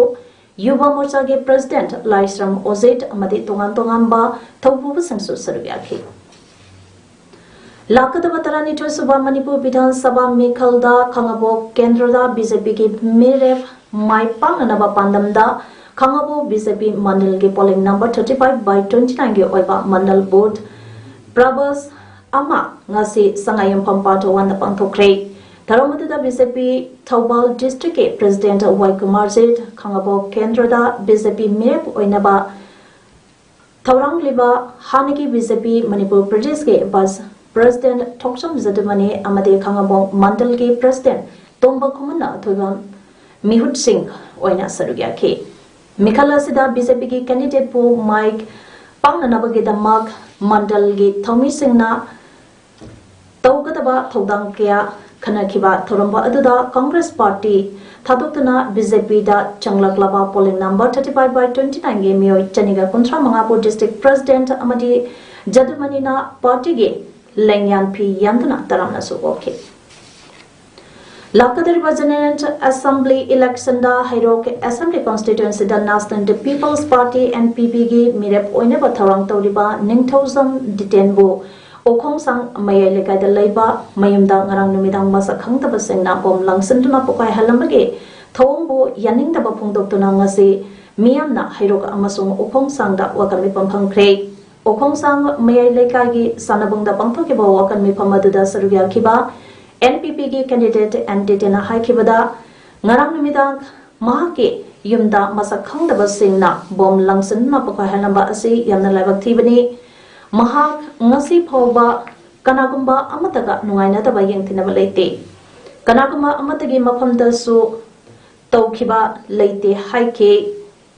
ꯌꯨꯕ ꯃꯣꯔꯆꯥꯒꯤ ꯄ꯭ꯔꯦꯁꯤꯗꯦꯟꯠ ꯂꯥꯏꯁ꯭ꯔꯝ ꯑꯣꯖꯤꯠ ꯑꯃꯗꯤ ꯇꯣꯉꯥꯟ ꯇꯣꯉꯥꯟꯕ ꯊꯧꯄꯨꯕꯁꯤꯡꯁꯨ ꯁꯔꯨꯛ ꯌꯥꯈꯤ꯫ ꯂꯥꯛꯀꯗꯕ ꯇꯔꯥꯅꯤꯊꯣꯏ ꯁꯨꯕ ꯃꯅꯤꯄꯨꯔ ꯕꯤꯙꯥꯟ ꯁꯚꯥ ꯃꯤꯈꯜꯗ ꯈꯥꯉꯕꯣꯛ ꯀꯦꯟꯗ꯭ꯔꯗ ꯕꯤ ꯖꯦ ꯄꯤꯒꯤ ꯃꯤꯔꯦꯞ ꯃꯥꯏ ꯄꯥꯛꯅꯅꯕ ꯄꯥꯟꯗꯝꯗ ꯈꯥꯉꯕꯣꯛ ꯕꯤ ꯖꯦ ꯄꯤ ꯃꯟꯗꯜꯒꯤ polling number thirty five by twenty ꯅꯥꯏꯟꯒꯤ ꯑꯣꯏꯕ ꯃꯟꯗꯜ ꯕꯨꯊ ꯄ꯭ꯔꯕꯁ ꯑꯃ ꯉꯁꯤ ꯁꯉꯥꯏꯌꯨꯝꯐꯝ ꯄꯥꯔꯠ ꯋꯥꯟꯗ ꯄꯥꯡꯊꯣꯛꯈ꯭ꯔꯦ꯫ ꯊꯧꯔꯝ ꯑꯗꯨꯗ ꯕꯤ ꯖꯦ ꯄꯤ ꯊꯧꯕꯥꯜ ꯗꯤꯁꯇ꯭ꯔꯤꯛꯀꯤ ꯄ꯭ꯔꯦꯁꯤꯗꯦꯟꯠ ꯋꯥꯏ ꯀꯨꯃꯥꯔꯖꯤꯠ, ꯈꯥꯉꯕꯣꯛ ꯀꯦꯟꯗ꯭ꯔꯗ ꯕꯤ ꯖꯦ ꯄꯤ ꯃꯤꯔꯦꯞ ꯑꯣꯏꯅꯕ ꯊꯧꯔꯥꯡꯂꯤꯕ ꯍꯥꯟꯅꯒꯤ ꯕꯤ ꯖꯦ ꯄꯤ ꯃꯅꯤꯄꯨꯔ ꯄ꯭ꯔꯗꯦꯁꯀꯤ ꯚꯥꯏꯁ ꯄ꯭ꯔꯦꯁꯤꯗꯦꯟꯠ ꯊꯣꯛꯆꯝ ꯖꯗꯨꯃꯅꯤ ꯑꯃꯗꯤ ꯈꯥꯉꯕꯣꯛ ꯃꯟꯗꯜꯒꯤ ꯄ꯭ꯔꯦꯁꯤꯗꯦꯟꯠ ꯇꯣꯝꯕ ꯈꯨꯃꯟꯅ ꯑꯊꯣꯏꯕ ꯃꯤꯍꯨꯠꯁꯤꯡ ꯑꯣꯏꯅ ꯁꯔꯨꯛ ꯌꯥꯈꯤ꯫ ꯃꯤꯈꯜ ꯑꯁꯤꯗ ꯕꯤ ꯖꯦ ꯄꯤꯒꯤ ꯀꯦꯟꯗꯤꯗꯦꯠꯄꯨ ꯃꯥꯏ ꯄꯥꯛꯅꯅꯕꯒꯤꯗꯃꯛ ꯃꯟꯗꯜꯒꯤ ꯊꯧꯃꯤꯁꯤꯡꯅ ꯇꯧꯒꯗꯕ ꯊꯧꯗꯥꯡ ꯀꯌꯥ ꯈꯟꯅꯈꯤꯕ ꯊꯧꯔꯝ ꯑꯗꯨꯗ ꯀꯪꯒ꯭ꯔꯦꯁ ꯄꯥꯔꯇꯤ ꯊꯥꯗꯣꯛꯇꯨꯅ ꯕꯤ ꯖꯦ ꯄꯤꯗ ꯆꯪꯂꯛꯂꯕ polling number thirty five by twenty ꯅꯥꯏꯟꯒꯤ ꯃꯤꯑꯣꯏ ꯆꯅꯤꯒ ꯀꯨꯟꯊ꯭ꯔꯥ ꯃꯉꯥꯕꯨ ꯗꯤꯁꯇ꯭ꯔꯤꯛ ꯄ꯭ꯔꯦꯁꯤꯗꯦꯟꯠ ꯑꯃꯗꯤ ꯖꯗꯨꯃꯅꯤꯅ ꯄꯥꯔꯇꯤꯒꯤ ꯂꯦꯡꯌꯥꯟ ꯐꯤ ꯌꯥꯟꯗꯨꯅ ꯇꯔꯥꯝꯅꯁꯨ ꯑꯣꯛꯈꯤ꯫ ꯂꯥꯛꯀꯗꯧꯔꯤꯕ ꯖꯦꯅꯔꯦꯜ ꯑꯦꯁꯦꯝꯕ꯭ꯂꯤ ꯏꯂꯦꯛꯁꯟꯗ ꯍꯩꯔꯣꯛ ꯑꯦꯁꯦꯝꯕ꯭ꯂꯤ ꯀꯣꯟꯁꯇꯤꯇ꯭ꯋꯦꯟꯁꯤꯗ national peoples party, N P ꯄꯤꯒꯤ ꯃꯤꯔꯦꯞ ꯑꯣꯏꯅꯕ ꯊꯧꯔꯥꯡ ꯇꯧꯔꯤꯕ ꯅꯤꯡꯊꯧꯖꯝ ꯗꯤꯇꯦꯟꯕꯨ ꯎꯈꯣꯡꯁꯥꯡ ꯃꯌꯥꯏ ꯂꯩꯀꯥꯏꯗ ꯂꯩꯕ ꯃꯌꯨꯝꯗ ꯉꯔꯥꯡ ꯅꯨꯃꯤꯗꯥꯡ ꯃꯁꯛ ꯈꯪꯗꯕꯁꯤꯡꯅ ꯕꯣꯝ ꯂꯪꯁꯤꯟꯗꯨꯅ ꯄꯣꯈꯥꯏꯍꯜꯂꯝꯕꯒꯤ ꯊꯧꯑꯣꯡꯕꯨ ꯌꯥꯅꯤꯡꯗꯕ ꯐꯣꯡꯗꯣꯛꯇꯨꯅ ꯉꯁꯤ ꯃꯤꯌꯥꯝꯅ ꯍꯩꯔꯣꯛ ꯑꯃꯁꯨꯡ ꯎꯈꯣꯡꯁꯥꯡꯗ ꯋꯥꯀꯜ ꯃꯤꯐꯝ ꯐꯝꯈ꯭ꯔꯦ꯫ ꯎꯈꯣꯡꯁꯥꯡ ꯃꯌꯥꯏ ꯂꯩꯀꯥꯏꯒꯤ ꯁꯥꯟꯅꯕꯨꯡꯗ ꯄꯥꯡꯊꯣꯛꯈꯤꯕ ꯋꯥꯀꯜ ꯃꯤꯐꯝ ꯑꯗꯨꯗ ꯁꯔꯨꯛ ꯌꯥꯈꯤꯕ N P P ꯒꯤ candidate N T T ꯅ ꯍꯥꯏꯈꯤꯕꯗ, ꯉꯔꯥꯡ ꯅꯨꯃꯤꯗꯥꯡ ꯃꯍꯥꯛꯀꯤ ꯌꯨꯝꯗ ꯃꯁꯛ ꯈꯪꯗꯕꯁꯤꯡꯅ ꯕꯣꯝ ꯂꯪꯁꯤꯟꯗꯨꯅ ꯄꯣꯈꯥꯏꯍꯜꯂꯝꯕ ꯑꯁꯤ ꯌꯥꯝꯅ ꯂꯥꯏꯕꯛ ꯊꯤꯕꯅꯤ꯫ ꯃꯍꯥꯛ ꯉꯁꯤ ꯐꯥꯎꯕ ꯀꯅꯥꯒꯨꯝꯕ ꯑꯃꯠꯇꯒ ꯅꯨꯡꯉꯥꯏꯅꯗꯕ ꯌꯦꯡꯊꯤꯅꯕ ꯂꯩꯇꯦ꯫ ꯀꯅꯥꯒꯨꯝꯕ ꯑꯃꯠꯇꯒꯤ ꯃꯐꯝꯗꯁꯨ ꯇꯧꯈꯤꯕ ꯂꯩꯇꯦ ꯍꯥꯏꯈꯤ꯫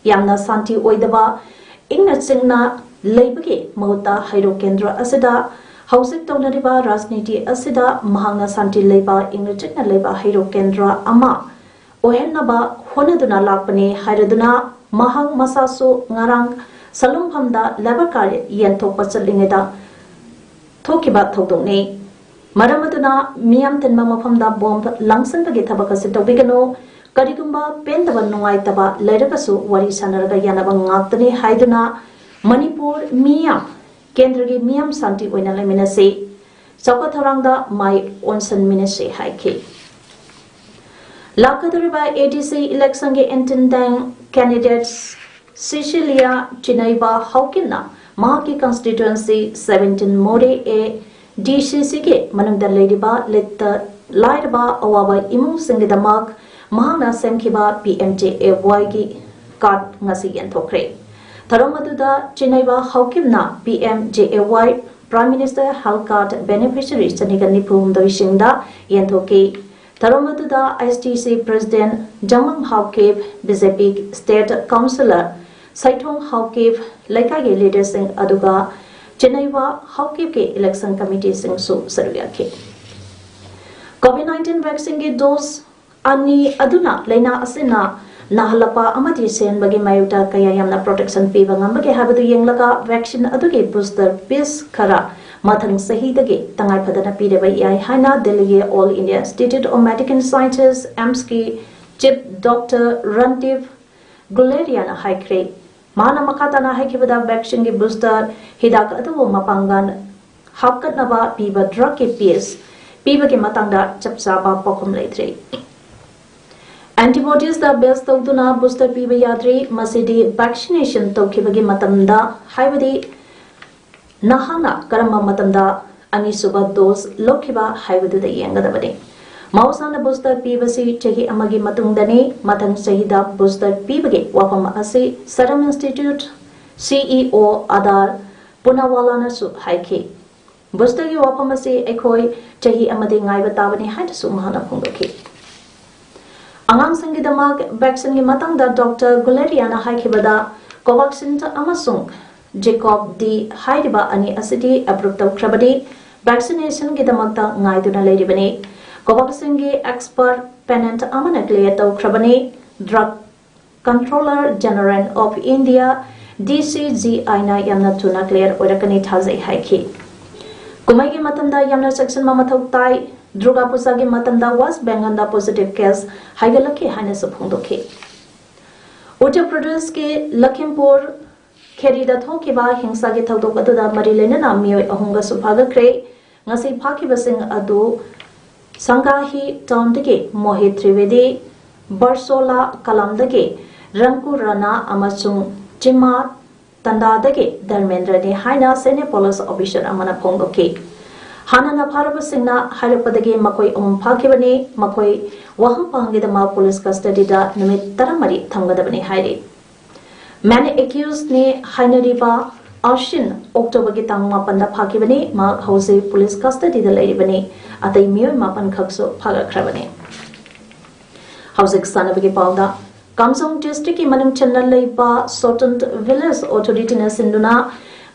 ꯌꯥꯝꯅ ꯁꯥꯟꯇꯤ ꯑꯣꯏꯗꯕ, ꯏꯪꯅ ꯆꯤꯛꯅ ꯂꯩꯕꯒꯤ ꯃꯍꯨꯠꯇ ꯍꯩꯔꯣꯛ ꯀꯦꯟꯗ꯭ꯔ ꯑꯁꯤꯗ ꯍꯧꯖꯤꯛ ꯇꯧꯅꯔꯤꯕ ꯔꯥꯖꯅꯤꯇꯤ ꯑꯁꯤꯗ ꯃꯍꯥꯛꯅ ꯁꯥꯟꯇꯤ ꯂꯩꯕ, ꯏꯪꯅ ꯆꯤꯛꯅ ꯂꯩꯕ ꯍꯩꯔꯣꯛ ꯀꯦꯟꯗ꯭ꯔ ꯑꯃ ꯑꯣꯏꯍꯟꯅꯕ ꯍꯣꯠꯅꯗꯨꯅ ꯂꯥꯛꯄꯅꯤ ꯍꯥꯏꯔꯗꯨꯅ ꯃꯍꯥꯛ ꯃꯁꯥꯁꯨ ꯉꯔꯥꯡ ꯁꯂꯨꯡꯐꯝꯗ ꯂꯦꯕꯔ ꯀꯥꯔ ꯌꯦꯟꯊꯣꯛꯄ ꯆꯠꯂꯤꯉꯩꯗ ꯊꯣꯛꯈꯤꯕ ꯊꯧꯗꯣꯛꯅꯤ꯫ ꯃꯔꯝ ꯑꯗꯨꯅ ꯃꯤꯌꯥꯝ ꯇꯤꯟꯕ ꯃꯐꯝꯗ ꯕꯣꯝ ꯂꯪꯁꯤꯟꯕꯒꯤ ꯊꯕꯛ ꯑꯁꯤ ꯇꯧꯕꯤꯒꯅꯨ꯫ ꯀꯔꯤꯒꯨꯝꯕ ꯄꯦꯟꯗꯕ ꯅꯨꯡꯉꯥꯏꯇꯕ ꯂꯩꯔꯒꯁꯨ ꯋꯥꯔꯤ ꯁꯥꯟꯅꯔꯒ ꯌꯥꯅꯕ ꯉꯥꯛꯇꯅꯤ ꯍꯥꯏꯗꯨꯅ ꯃꯅꯤꯄꯨꯔ ꯃꯤꯌꯥꯝ, ꯀꯦꯟꯗ꯭ꯔꯒꯤ ꯃꯤꯌꯥꯝ ꯁꯥꯟꯇꯤ ꯑꯣꯏꯅ ꯂꯩꯃꯤꯟꯅꯁꯤ, ꯆꯥꯎꯈꯠ ꯊꯧꯔꯥꯡꯗ ꯃꯥꯏ ꯑꯣꯟꯁꯤꯟꯃꯤꯟꯅꯁꯤ ꯍꯥꯏꯈꯤ꯫ ꯂꯥꯛꯀꯗꯧꯔꯤꯕ A D C election ꯒꯤ intending candidate Cecilia Chinaiba ꯍꯥꯎꯀꯤꯞꯅ ꯃꯍꯥꯛꯀꯤ constituency seventeen Moreh A D C C ꯒꯤ ꯃꯅꯨꯡꯗ ꯂꯩꯔꯤꯕ ꯂꯩꯇ ꯂꯥꯏꯔꯕ ꯑꯋꯥꯕ ꯏꯃꯨꯡꯁꯤꯡꯒꯤꯗꯃꯛ ꯃꯍꯥꯛꯅ ꯁꯦꯝꯈꯤꯕ P M J A Y ꯒꯤ card ꯉꯁꯤ ꯌꯦꯟꯊꯣꯛꯈ꯭ꯔꯦ꯫ ꯊꯧꯔꯝ ꯑꯗꯨꯗ ꯆꯤꯅꯩꯕ ꯍꯥꯎꯀꯤꯞꯅ P M J A Y Prime Minister Health Card beneficiary ꯆꯅꯤꯒ ꯅꯤꯐꯨ ꯍꯨꯝꯗꯣꯏꯁꯤꯡꯗ ꯌꯦꯟꯊꯣꯛꯈꯤ꯫ ꯊꯧꯔꯝ ꯑꯗꯨꯗ S T C President ꯖꯃꯪ Haokip, B J P State Councillor ꯁꯩꯊꯣꯡ Haokip, ꯂꯩꯀꯥꯏꯒꯤ leaderꯁꯤꯡ ꯑꯗꯨꯒ ꯆꯤꯅꯩꯕ ꯍꯥꯎꯀꯤꯞꯀꯤ election committeeꯁꯤꯡꯁꯨ ꯁꯔꯨꯛ ꯌꯥꯈꯤ꯫ COVID nineteen vaccineꯒꯤ dose ꯑꯅꯤ ꯑꯗꯨꯅ ꯂꯩꯅꯥ ꯑꯁꯤꯅ ꯅꯥꯍꯜꯂꯛꯄ ꯑꯃꯗꯤ ꯁꯤꯍꯟꯕꯒꯤ ꯃꯥꯌꯣꯛꯇ ꯀꯌꯥ ꯌꯥꯝꯅ protection ꯄꯤꯕ ꯉꯝꯕꯒꯦ ꯍꯥꯏꯕꯗꯨ ꯌꯦꯡꯂꯒ vaccine ꯑꯗꯨꯒꯤ booster piece ꯈꯔ ꯃꯊꯪ ꯆꯍꯤꯗꯒꯤ ꯇꯉꯥꯏ ꯐꯗꯅ ꯄꯤꯗꯕ ꯌꯥꯏ ꯍꯥꯏꯅ ꯗꯦꯜꯂꯤꯒꯤ All India Institute of Medical Sciences, AIIMSꯀꯤ Chief Doctor Randeep Guleriaꯅ ꯍꯥꯏꯈ꯭ꯔꯦ꯫ ꯃꯥꯅ ꯃꯈꯥ ꯇꯥꯅ ꯍꯥꯏꯈꯤꯕꯗ, vaccineꯒꯤ booster ꯍꯤꯗꯥꯛ ꯑꯗꯨꯕꯨ ꯃꯄꯥꯡꯒꯜ ꯍꯥꯞꯀꯠꯅꯕ ꯄꯤꯕ ꯗ꯭ꯔꯒꯀꯤ ꯄꯤꯁ ꯄꯤꯕꯒꯤ ꯃꯇꯥꯡꯗ ꯆꯞ ꯆꯥꯕ ꯄꯥꯎꯈꯨꯝ ꯂꯩꯇ꯭ꯔꯤ꯫ ꯑꯦꯟꯇꯤꯕꯣꯗꯤꯁꯇ ꯕꯦꯁ ꯇꯧꯗꯨꯅ ꯕꯨꯁꯇꯔ ꯄꯤꯕ ꯌꯥꯗ꯭ꯔꯤ꯫ ꯃꯁꯤꯗꯤ ꯚꯦꯛꯁꯤꯅꯦꯁꯟ ꯇꯧꯈꯤꯕꯒꯤ ꯃꯇꯝꯗ, ꯍꯥꯏꯕꯗꯤ ꯅꯍꯥꯛꯅ ꯀꯔꯝꯕ ꯃꯇꯝꯗ ꯑꯅꯤꯁꯨꯕ ꯗꯣꯁ ꯂꯧꯈꯤꯕ ꯍꯥꯏꯕꯗꯨꯗ ꯌꯦꯡꯒꯗꯕꯅꯤ꯫ ꯃꯍꯧꯁꯥꯅ ꯕꯨꯁꯇꯔ ꯄꯤꯕꯁꯤ ꯆꯍꯤ ꯑꯃꯒꯤ ꯃꯇꯨꯡꯗꯅꯤ꯫ ꯃꯊꯪ ꯆꯍꯤꯗ ꯕꯨꯁꯇꯔ ꯄꯤꯕꯒꯤ ꯋꯥꯐꯝ ꯑꯁꯤ ꯁꯦꯔꯝ ꯏꯟꯁꯇꯤꯇ꯭ꯌꯨꯠ ꯁꯤꯏꯑꯣ ꯑꯗꯥꯔ ꯄꯨꯅꯥꯋꯥꯂꯥꯅꯁꯨ ꯍꯥꯏꯈꯤ꯫ ꯕꯨꯁꯇꯔꯒꯤ ꯋꯥꯐꯝ ꯑꯁꯤ ꯑꯩꯈꯣꯏ ꯆꯍꯤ ꯑꯃꯗꯤ ꯉꯥꯏꯕ ꯇꯥꯕꯅꯤ ꯍꯥꯏꯅꯁꯨ ꯃꯍꯥꯛꯅ ꯐꯣꯡꯗꯣꯛꯈꯤ꯫ ꯑꯉꯥꯡꯁꯤꯡꯒꯤꯗꯃꯛ ꯚꯦꯛꯁꯤꯟꯒꯤ ꯃꯇꯥꯡꯗ ꯗꯣꯛꯇꯔ ꯒꯨꯂꯦꯔꯤꯌꯥꯅ ꯍꯥꯏꯈꯤꯕꯗ, ꯀꯣꯚꯥꯛꯁꯤꯟ ꯑꯃꯁꯨꯡ ꯖꯦꯀꯣꯕ ꯗꯤ ꯍꯥꯏꯔꯤꯕ ꯑꯅꯤ ꯑꯁꯤꯗꯤ ꯑꯦꯄ꯭ꯔꯨꯞ ꯇꯧꯈ꯭ꯔꯕꯅꯤ꯫ ꯚꯦꯛꯁꯤꯅꯦꯁꯟꯒꯤꯗꯃꯛꯇ ꯉꯥꯏꯗꯨꯅ ꯂꯩꯔꯤꯕꯅꯤ꯫ ꯀꯣꯚꯥꯛꯁꯤꯟꯒꯤ ꯑꯦꯛꯁꯄꯔꯠ ꯄꯦꯅꯦꯜ ꯑꯃꯅ ꯀ꯭ꯂꯤꯌꯥꯔ ꯇꯧꯈ꯭ꯔꯕꯅꯤ꯫ Drug controller general of India, D C G ꯑꯥꯏꯅ ꯌꯥꯝꯅ ꯊꯨꯅ ꯀ꯭ꯂꯤꯌꯥꯔ ꯑꯣꯏꯔꯛꯀꯅꯤ ꯊꯥꯖꯩ ꯍꯥꯏꯈꯤ꯫ ꯀꯨꯝꯍꯩꯒꯤ ꯃꯇꯝꯗ ꯌꯥꯝꯅ ꯆꯦꯛꯁꯤꯟꯕ ꯃꯊꯧ ꯇꯥꯏ꯫ ꯗꯨꯔꯒꯥ ꯄꯨꯖꯥꯒꯤ ꯃꯇꯝꯗ ꯋꯦꯁ ꯕꯦꯡꯒꯜꯗ ꯄꯣꯖꯤꯇꯤꯚ ꯀꯦꯁ ꯍꯥꯏꯒꯠꯂꯛꯈꯤ ꯍꯥꯏꯅꯁꯨ ꯐꯣꯡꯗꯣꯛꯈꯤ꯫ ꯎꯠꯇꯔ ꯄ꯭ꯔꯗꯦꯁꯀꯤ ꯂꯈꯤꯝꯄꯨꯔ ꯈꯦꯔꯤꯗ ꯊꯣꯛꯈꯤꯕ ꯍꯤꯡꯁꯥꯒꯤ ꯊꯧꯗꯣꯛ ꯑꯗꯨꯗ ꯃꯔꯤ ꯂꯩꯅꯅ ꯃꯤꯑꯣꯏ ꯑꯍꯨꯝꯒꯁꯨ ꯐꯥꯒꯠꯈ꯭ꯔꯦ꯫ ꯉꯁꯤ ꯐꯥꯈꯤꯕꯁꯤꯡ ꯑꯗꯨ ꯁꯪꯒꯥꯍꯤ ꯇꯥꯎꯟꯗꯒꯤ ꯃꯣꯍꯤꯠ ꯇ꯭ꯔꯤꯋꯦꯗꯤ, ꯕꯔꯁꯣꯂꯥ ꯀꯂꯥꯝꯗꯒꯤ ꯔꯪꯀꯨ ꯔꯥꯅꯥ ꯑꯃꯁꯨꯡ ꯆꯤꯃꯥ ꯇꯟꯗꯥꯗꯒꯤ ꯙꯔꯃꯦꯟꯗ꯭ꯔꯅꯤ ꯍꯥꯏꯅ ꯁꯦꯅꯤꯌꯔ ꯄꯨꯂꯤꯁ ꯑꯣꯐꯤꯁꯔ ꯑꯃꯅ ꯐꯣꯡꯗꯣꯛꯈꯤ꯫ ꯍꯥꯟꯅꯅ ꯐꯥꯔꯕꯁꯤꯡꯅ ꯍꯥꯏꯔꯛꯄꯗꯒꯤ ꯃꯈꯣꯏ ꯑꯍꯨꯝ ꯐꯥꯈꯤꯕꯅꯤ꯫ ꯃꯈꯣꯏ ꯋꯥꯍꯪ ꯄꯥꯎꯍꯪꯒꯤꯗꯃꯛ ꯄꯨꯂꯤꯁ ꯀꯁꯇꯗꯤꯗ ꯅꯨꯃꯤꯠ ꯇꯔꯥꯃꯔꯤ ꯊꯝꯒꯗꯕꯅꯤ ꯍꯥꯏꯔꯤ꯫ ꯃꯦꯟ ꯑꯦꯀ꯭ꯌꯨꯁꯅꯤ ꯍꯥꯏꯅꯔꯤꯕ ꯑꯁꯤꯟ ꯑꯣꯛꯇꯣꯕꯔꯒꯤ ꯇꯥꯡ ꯃꯥꯄꯟꯗ ꯐꯥꯈꯤꯕꯅꯤ꯫ ꯃꯍꯥꯛ ꯍꯧꯖꯤꯛ ꯄꯨꯂꯤꯁ ꯀꯁꯇꯗꯤꯗ ꯂꯩꯔꯤꯕꯅꯤ꯫ ꯑꯇꯩ ꯃꯤꯑꯣꯏ ꯃꯥꯄꯟ ꯈꯛꯁꯨ ꯐꯥꯒꯠꯈ꯭ꯔꯕꯅꯤ꯫ ꯍꯧꯖꯤꯛ ꯁꯥꯟꯅꯕꯒꯤ ꯄꯥꯎꯗ, ꯀꯥꯝꯖꯣꯡ ꯗꯤꯁꯇ꯭ꯔꯤꯛꯀꯤ ꯃꯅꯨꯡ ꯆꯟꯅ ꯂꯩꯕ ꯁꯣꯇꯟ ꯚꯤꯂꯦꯖ ꯑꯣꯊꯣꯔꯤꯇꯤꯅ ꯁꯤꯟꯗꯨꯅ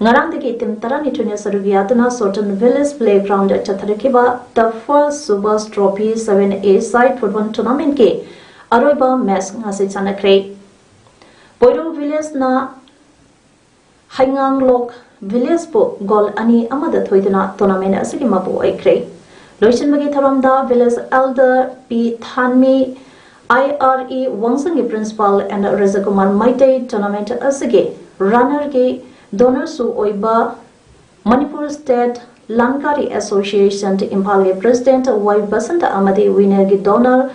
ꯉꯔꯥꯡꯗꯒꯤ ꯇꯤꯝ ꯇꯔꯥꯅꯤꯊꯣꯏꯅ ꯁꯔꯨꯛ ꯌꯥꯗꯨꯅ ꯁꯣꯇꯟ ꯚꯤꯂꯦꯖ ꯄ꯭ꯂꯦꯒ꯭ꯔꯥꯎꯟꯗ ꯆꯠꯊꯔꯛꯈꯤꯕ ꯗ ꯐꯔꯁ ꯁꯨꯕꯥꯁ ꯇ꯭ꯔꯣꯐꯤ ꯁꯚꯦꯟ ꯑꯦ ꯁꯥꯏꯠ ꯐꯨꯠꯕꯣꯜ ꯇꯣꯔꯅꯥꯃꯦꯟꯠꯀꯤ ꯑꯔꯣꯏꯕ ꯃꯦꯆ ꯉꯁꯤ ꯁꯥꯟꯅꯈ꯭ꯔꯦ꯫ ꯄꯣꯏꯔꯧ ꯚꯤꯂꯦꯖꯅ ꯍꯩꯉꯥꯡꯂꯣꯛ ꯚꯤꯂꯦꯖꯄꯨ ꯒꯣꯜ ꯑꯅꯤ ꯑꯃꯗ ꯊꯣꯏꯗꯨꯅ ꯇꯣꯔꯅꯥꯃꯦꯟꯠ ꯑꯁꯤꯒꯤ ꯃꯄꯨ ꯑꯣꯏꯈ꯭ꯔꯦ꯫ ꯂꯣꯏꯁꯤꯟꯕꯒꯤ ꯊꯧꯔꯝꯗ village elder P Thanmi, I R E ꯋꯥꯡꯖꯪꯒꯤ principal N Rajkumar Meitei, tournament ꯑꯁꯤꯒꯤ ꯔꯟꯅꯔꯒꯤ ꯗꯣꯅꯔꯁꯨ ꯑꯣꯏꯕ ꯃꯅꯤꯄꯨꯔ ꯁ꯭ꯇꯦꯠ ꯂꯥꯟꯀꯥꯔꯤ ꯑꯦꯁꯣꯁꯤꯌꯦꯁꯟ ꯏꯝꯐꯥꯜꯒꯤ ꯄ꯭ꯔꯦꯁꯤꯗꯦꯟꯠ ꯋꯥꯏ ꯕꯁꯟꯇ ꯑꯃꯗꯤ ꯋꯤꯅꯔꯒꯤ ꯗꯣꯅꯔ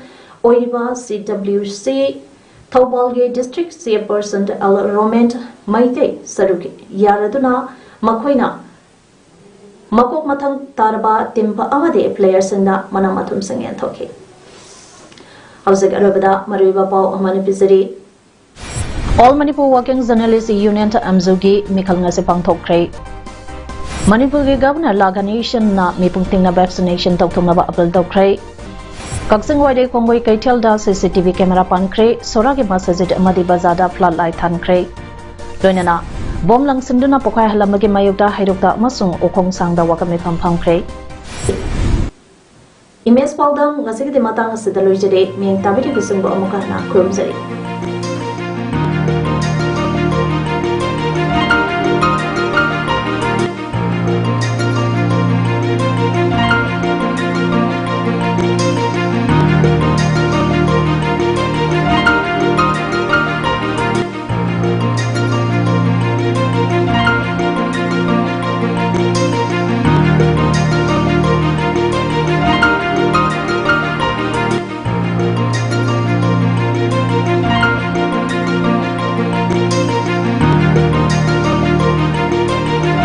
ꯑꯣꯏꯔꯤꯕ ꯁꯤ ꯗꯕ꯭ꯂꯤꯌꯨ ꯁꯤ ꯊꯧꯕꯥꯜꯒꯤ district chairperson L Romen Meitei ꯁꯔꯨꯛ ꯌꯥꯔꯗꯨꯅ ꯃꯈꯣꯏꯅ ꯃꯀꯣꯛ ꯃꯊꯪ ꯇꯥꯔꯕ ꯇꯤꯝ ꯑꯃꯗꯤ ꯄ꯭ꯂꯦꯌꯔꯁꯤꯡꯗ ꯃꯅꯥ ꯃꯊꯨꯝꯁꯤꯡ ꯌꯦꯟꯊꯣꯛꯈꯤ꯫ ꯍꯧꯖꯤꯛ ꯑꯔꯣꯏꯕꯗ ꯃꯔꯨꯑꯣꯏꯕ ꯄꯥꯎ ꯑꯃꯅ ꯄꯤꯖꯔꯤ꯫ All Manipur Working Journalist Union ꯑꯦꯝꯖꯨꯒꯤ ꯃꯤꯈꯜ ꯉꯁꯤ ꯄꯥꯡꯊꯣꯛꯈ꯭ꯔꯦ꯫ ꯃꯅꯤꯄꯨꯔꯒꯤ ꯒꯚꯔꯅꯔ ꯂꯥ ꯒꯅꯦꯁꯟꯅ ꯃꯤꯄꯨꯝ ꯇꯤꯡꯅ ꯚꯦꯛꯁꯤꯅꯦꯁꯟ ꯇꯧꯊꯣꯛꯅꯕ ꯑꯄꯤꯜ ꯇꯧꯈ꯭ꯔꯦ꯫ ꯀꯛꯆꯤꯡ ꯋꯥꯏꯔꯤ ꯈꯣꯡꯒꯣꯏ ꯀꯩꯊꯦꯜꯗ ꯁꯤ ꯁꯤ ꯇꯤ ꯚꯤ ꯀꯦꯃꯦꯔꯥ ꯄꯥꯟꯈ꯭ꯔꯦ꯫ ꯁꯣꯔꯥꯒꯤ ꯃꯁꯖꯤꯗ ꯑꯃꯗꯤ ꯕꯖꯥꯔꯗ ꯐ꯭ꯂꯠ ꯂꯥꯏꯠ ꯊꯥꯟꯈ꯭ꯔꯦ꯫ ꯂꯣꯏꯅꯅ ꯕꯣꯝ ꯂꯪꯁꯤꯟꯗꯨꯅ ꯄꯣꯈꯥꯏꯍꯜꯂꯝꯕꯒꯤ ꯃꯥꯌꯣꯛꯇ ꯍꯩꯔꯣꯛꯇ ꯑꯃꯁꯨꯡ ꯎꯈꯣꯡ ꯁꯥꯡꯗ ꯋꯥꯀꯠ ꯃꯤꯐꯝ ꯐꯝꯈ꯭ꯔꯦ꯫ ꯏꯃꯦꯖ ꯄꯥꯎꯗꯝ ꯉꯁꯤꯒꯤꯗꯤ ꯃꯇꯥꯡ ꯑꯁꯤꯗ ꯂꯣꯏꯖꯔꯦ꯫ ꯃꯤꯠꯌꯦꯡ ꯇꯥꯕꯤꯔꯤꯕꯁꯤꯡꯕꯨ ꯑꯃꯨꯛ ꯍꯟꯅ ꯈꯨꯔꯨꯝꯖꯔꯤ꯫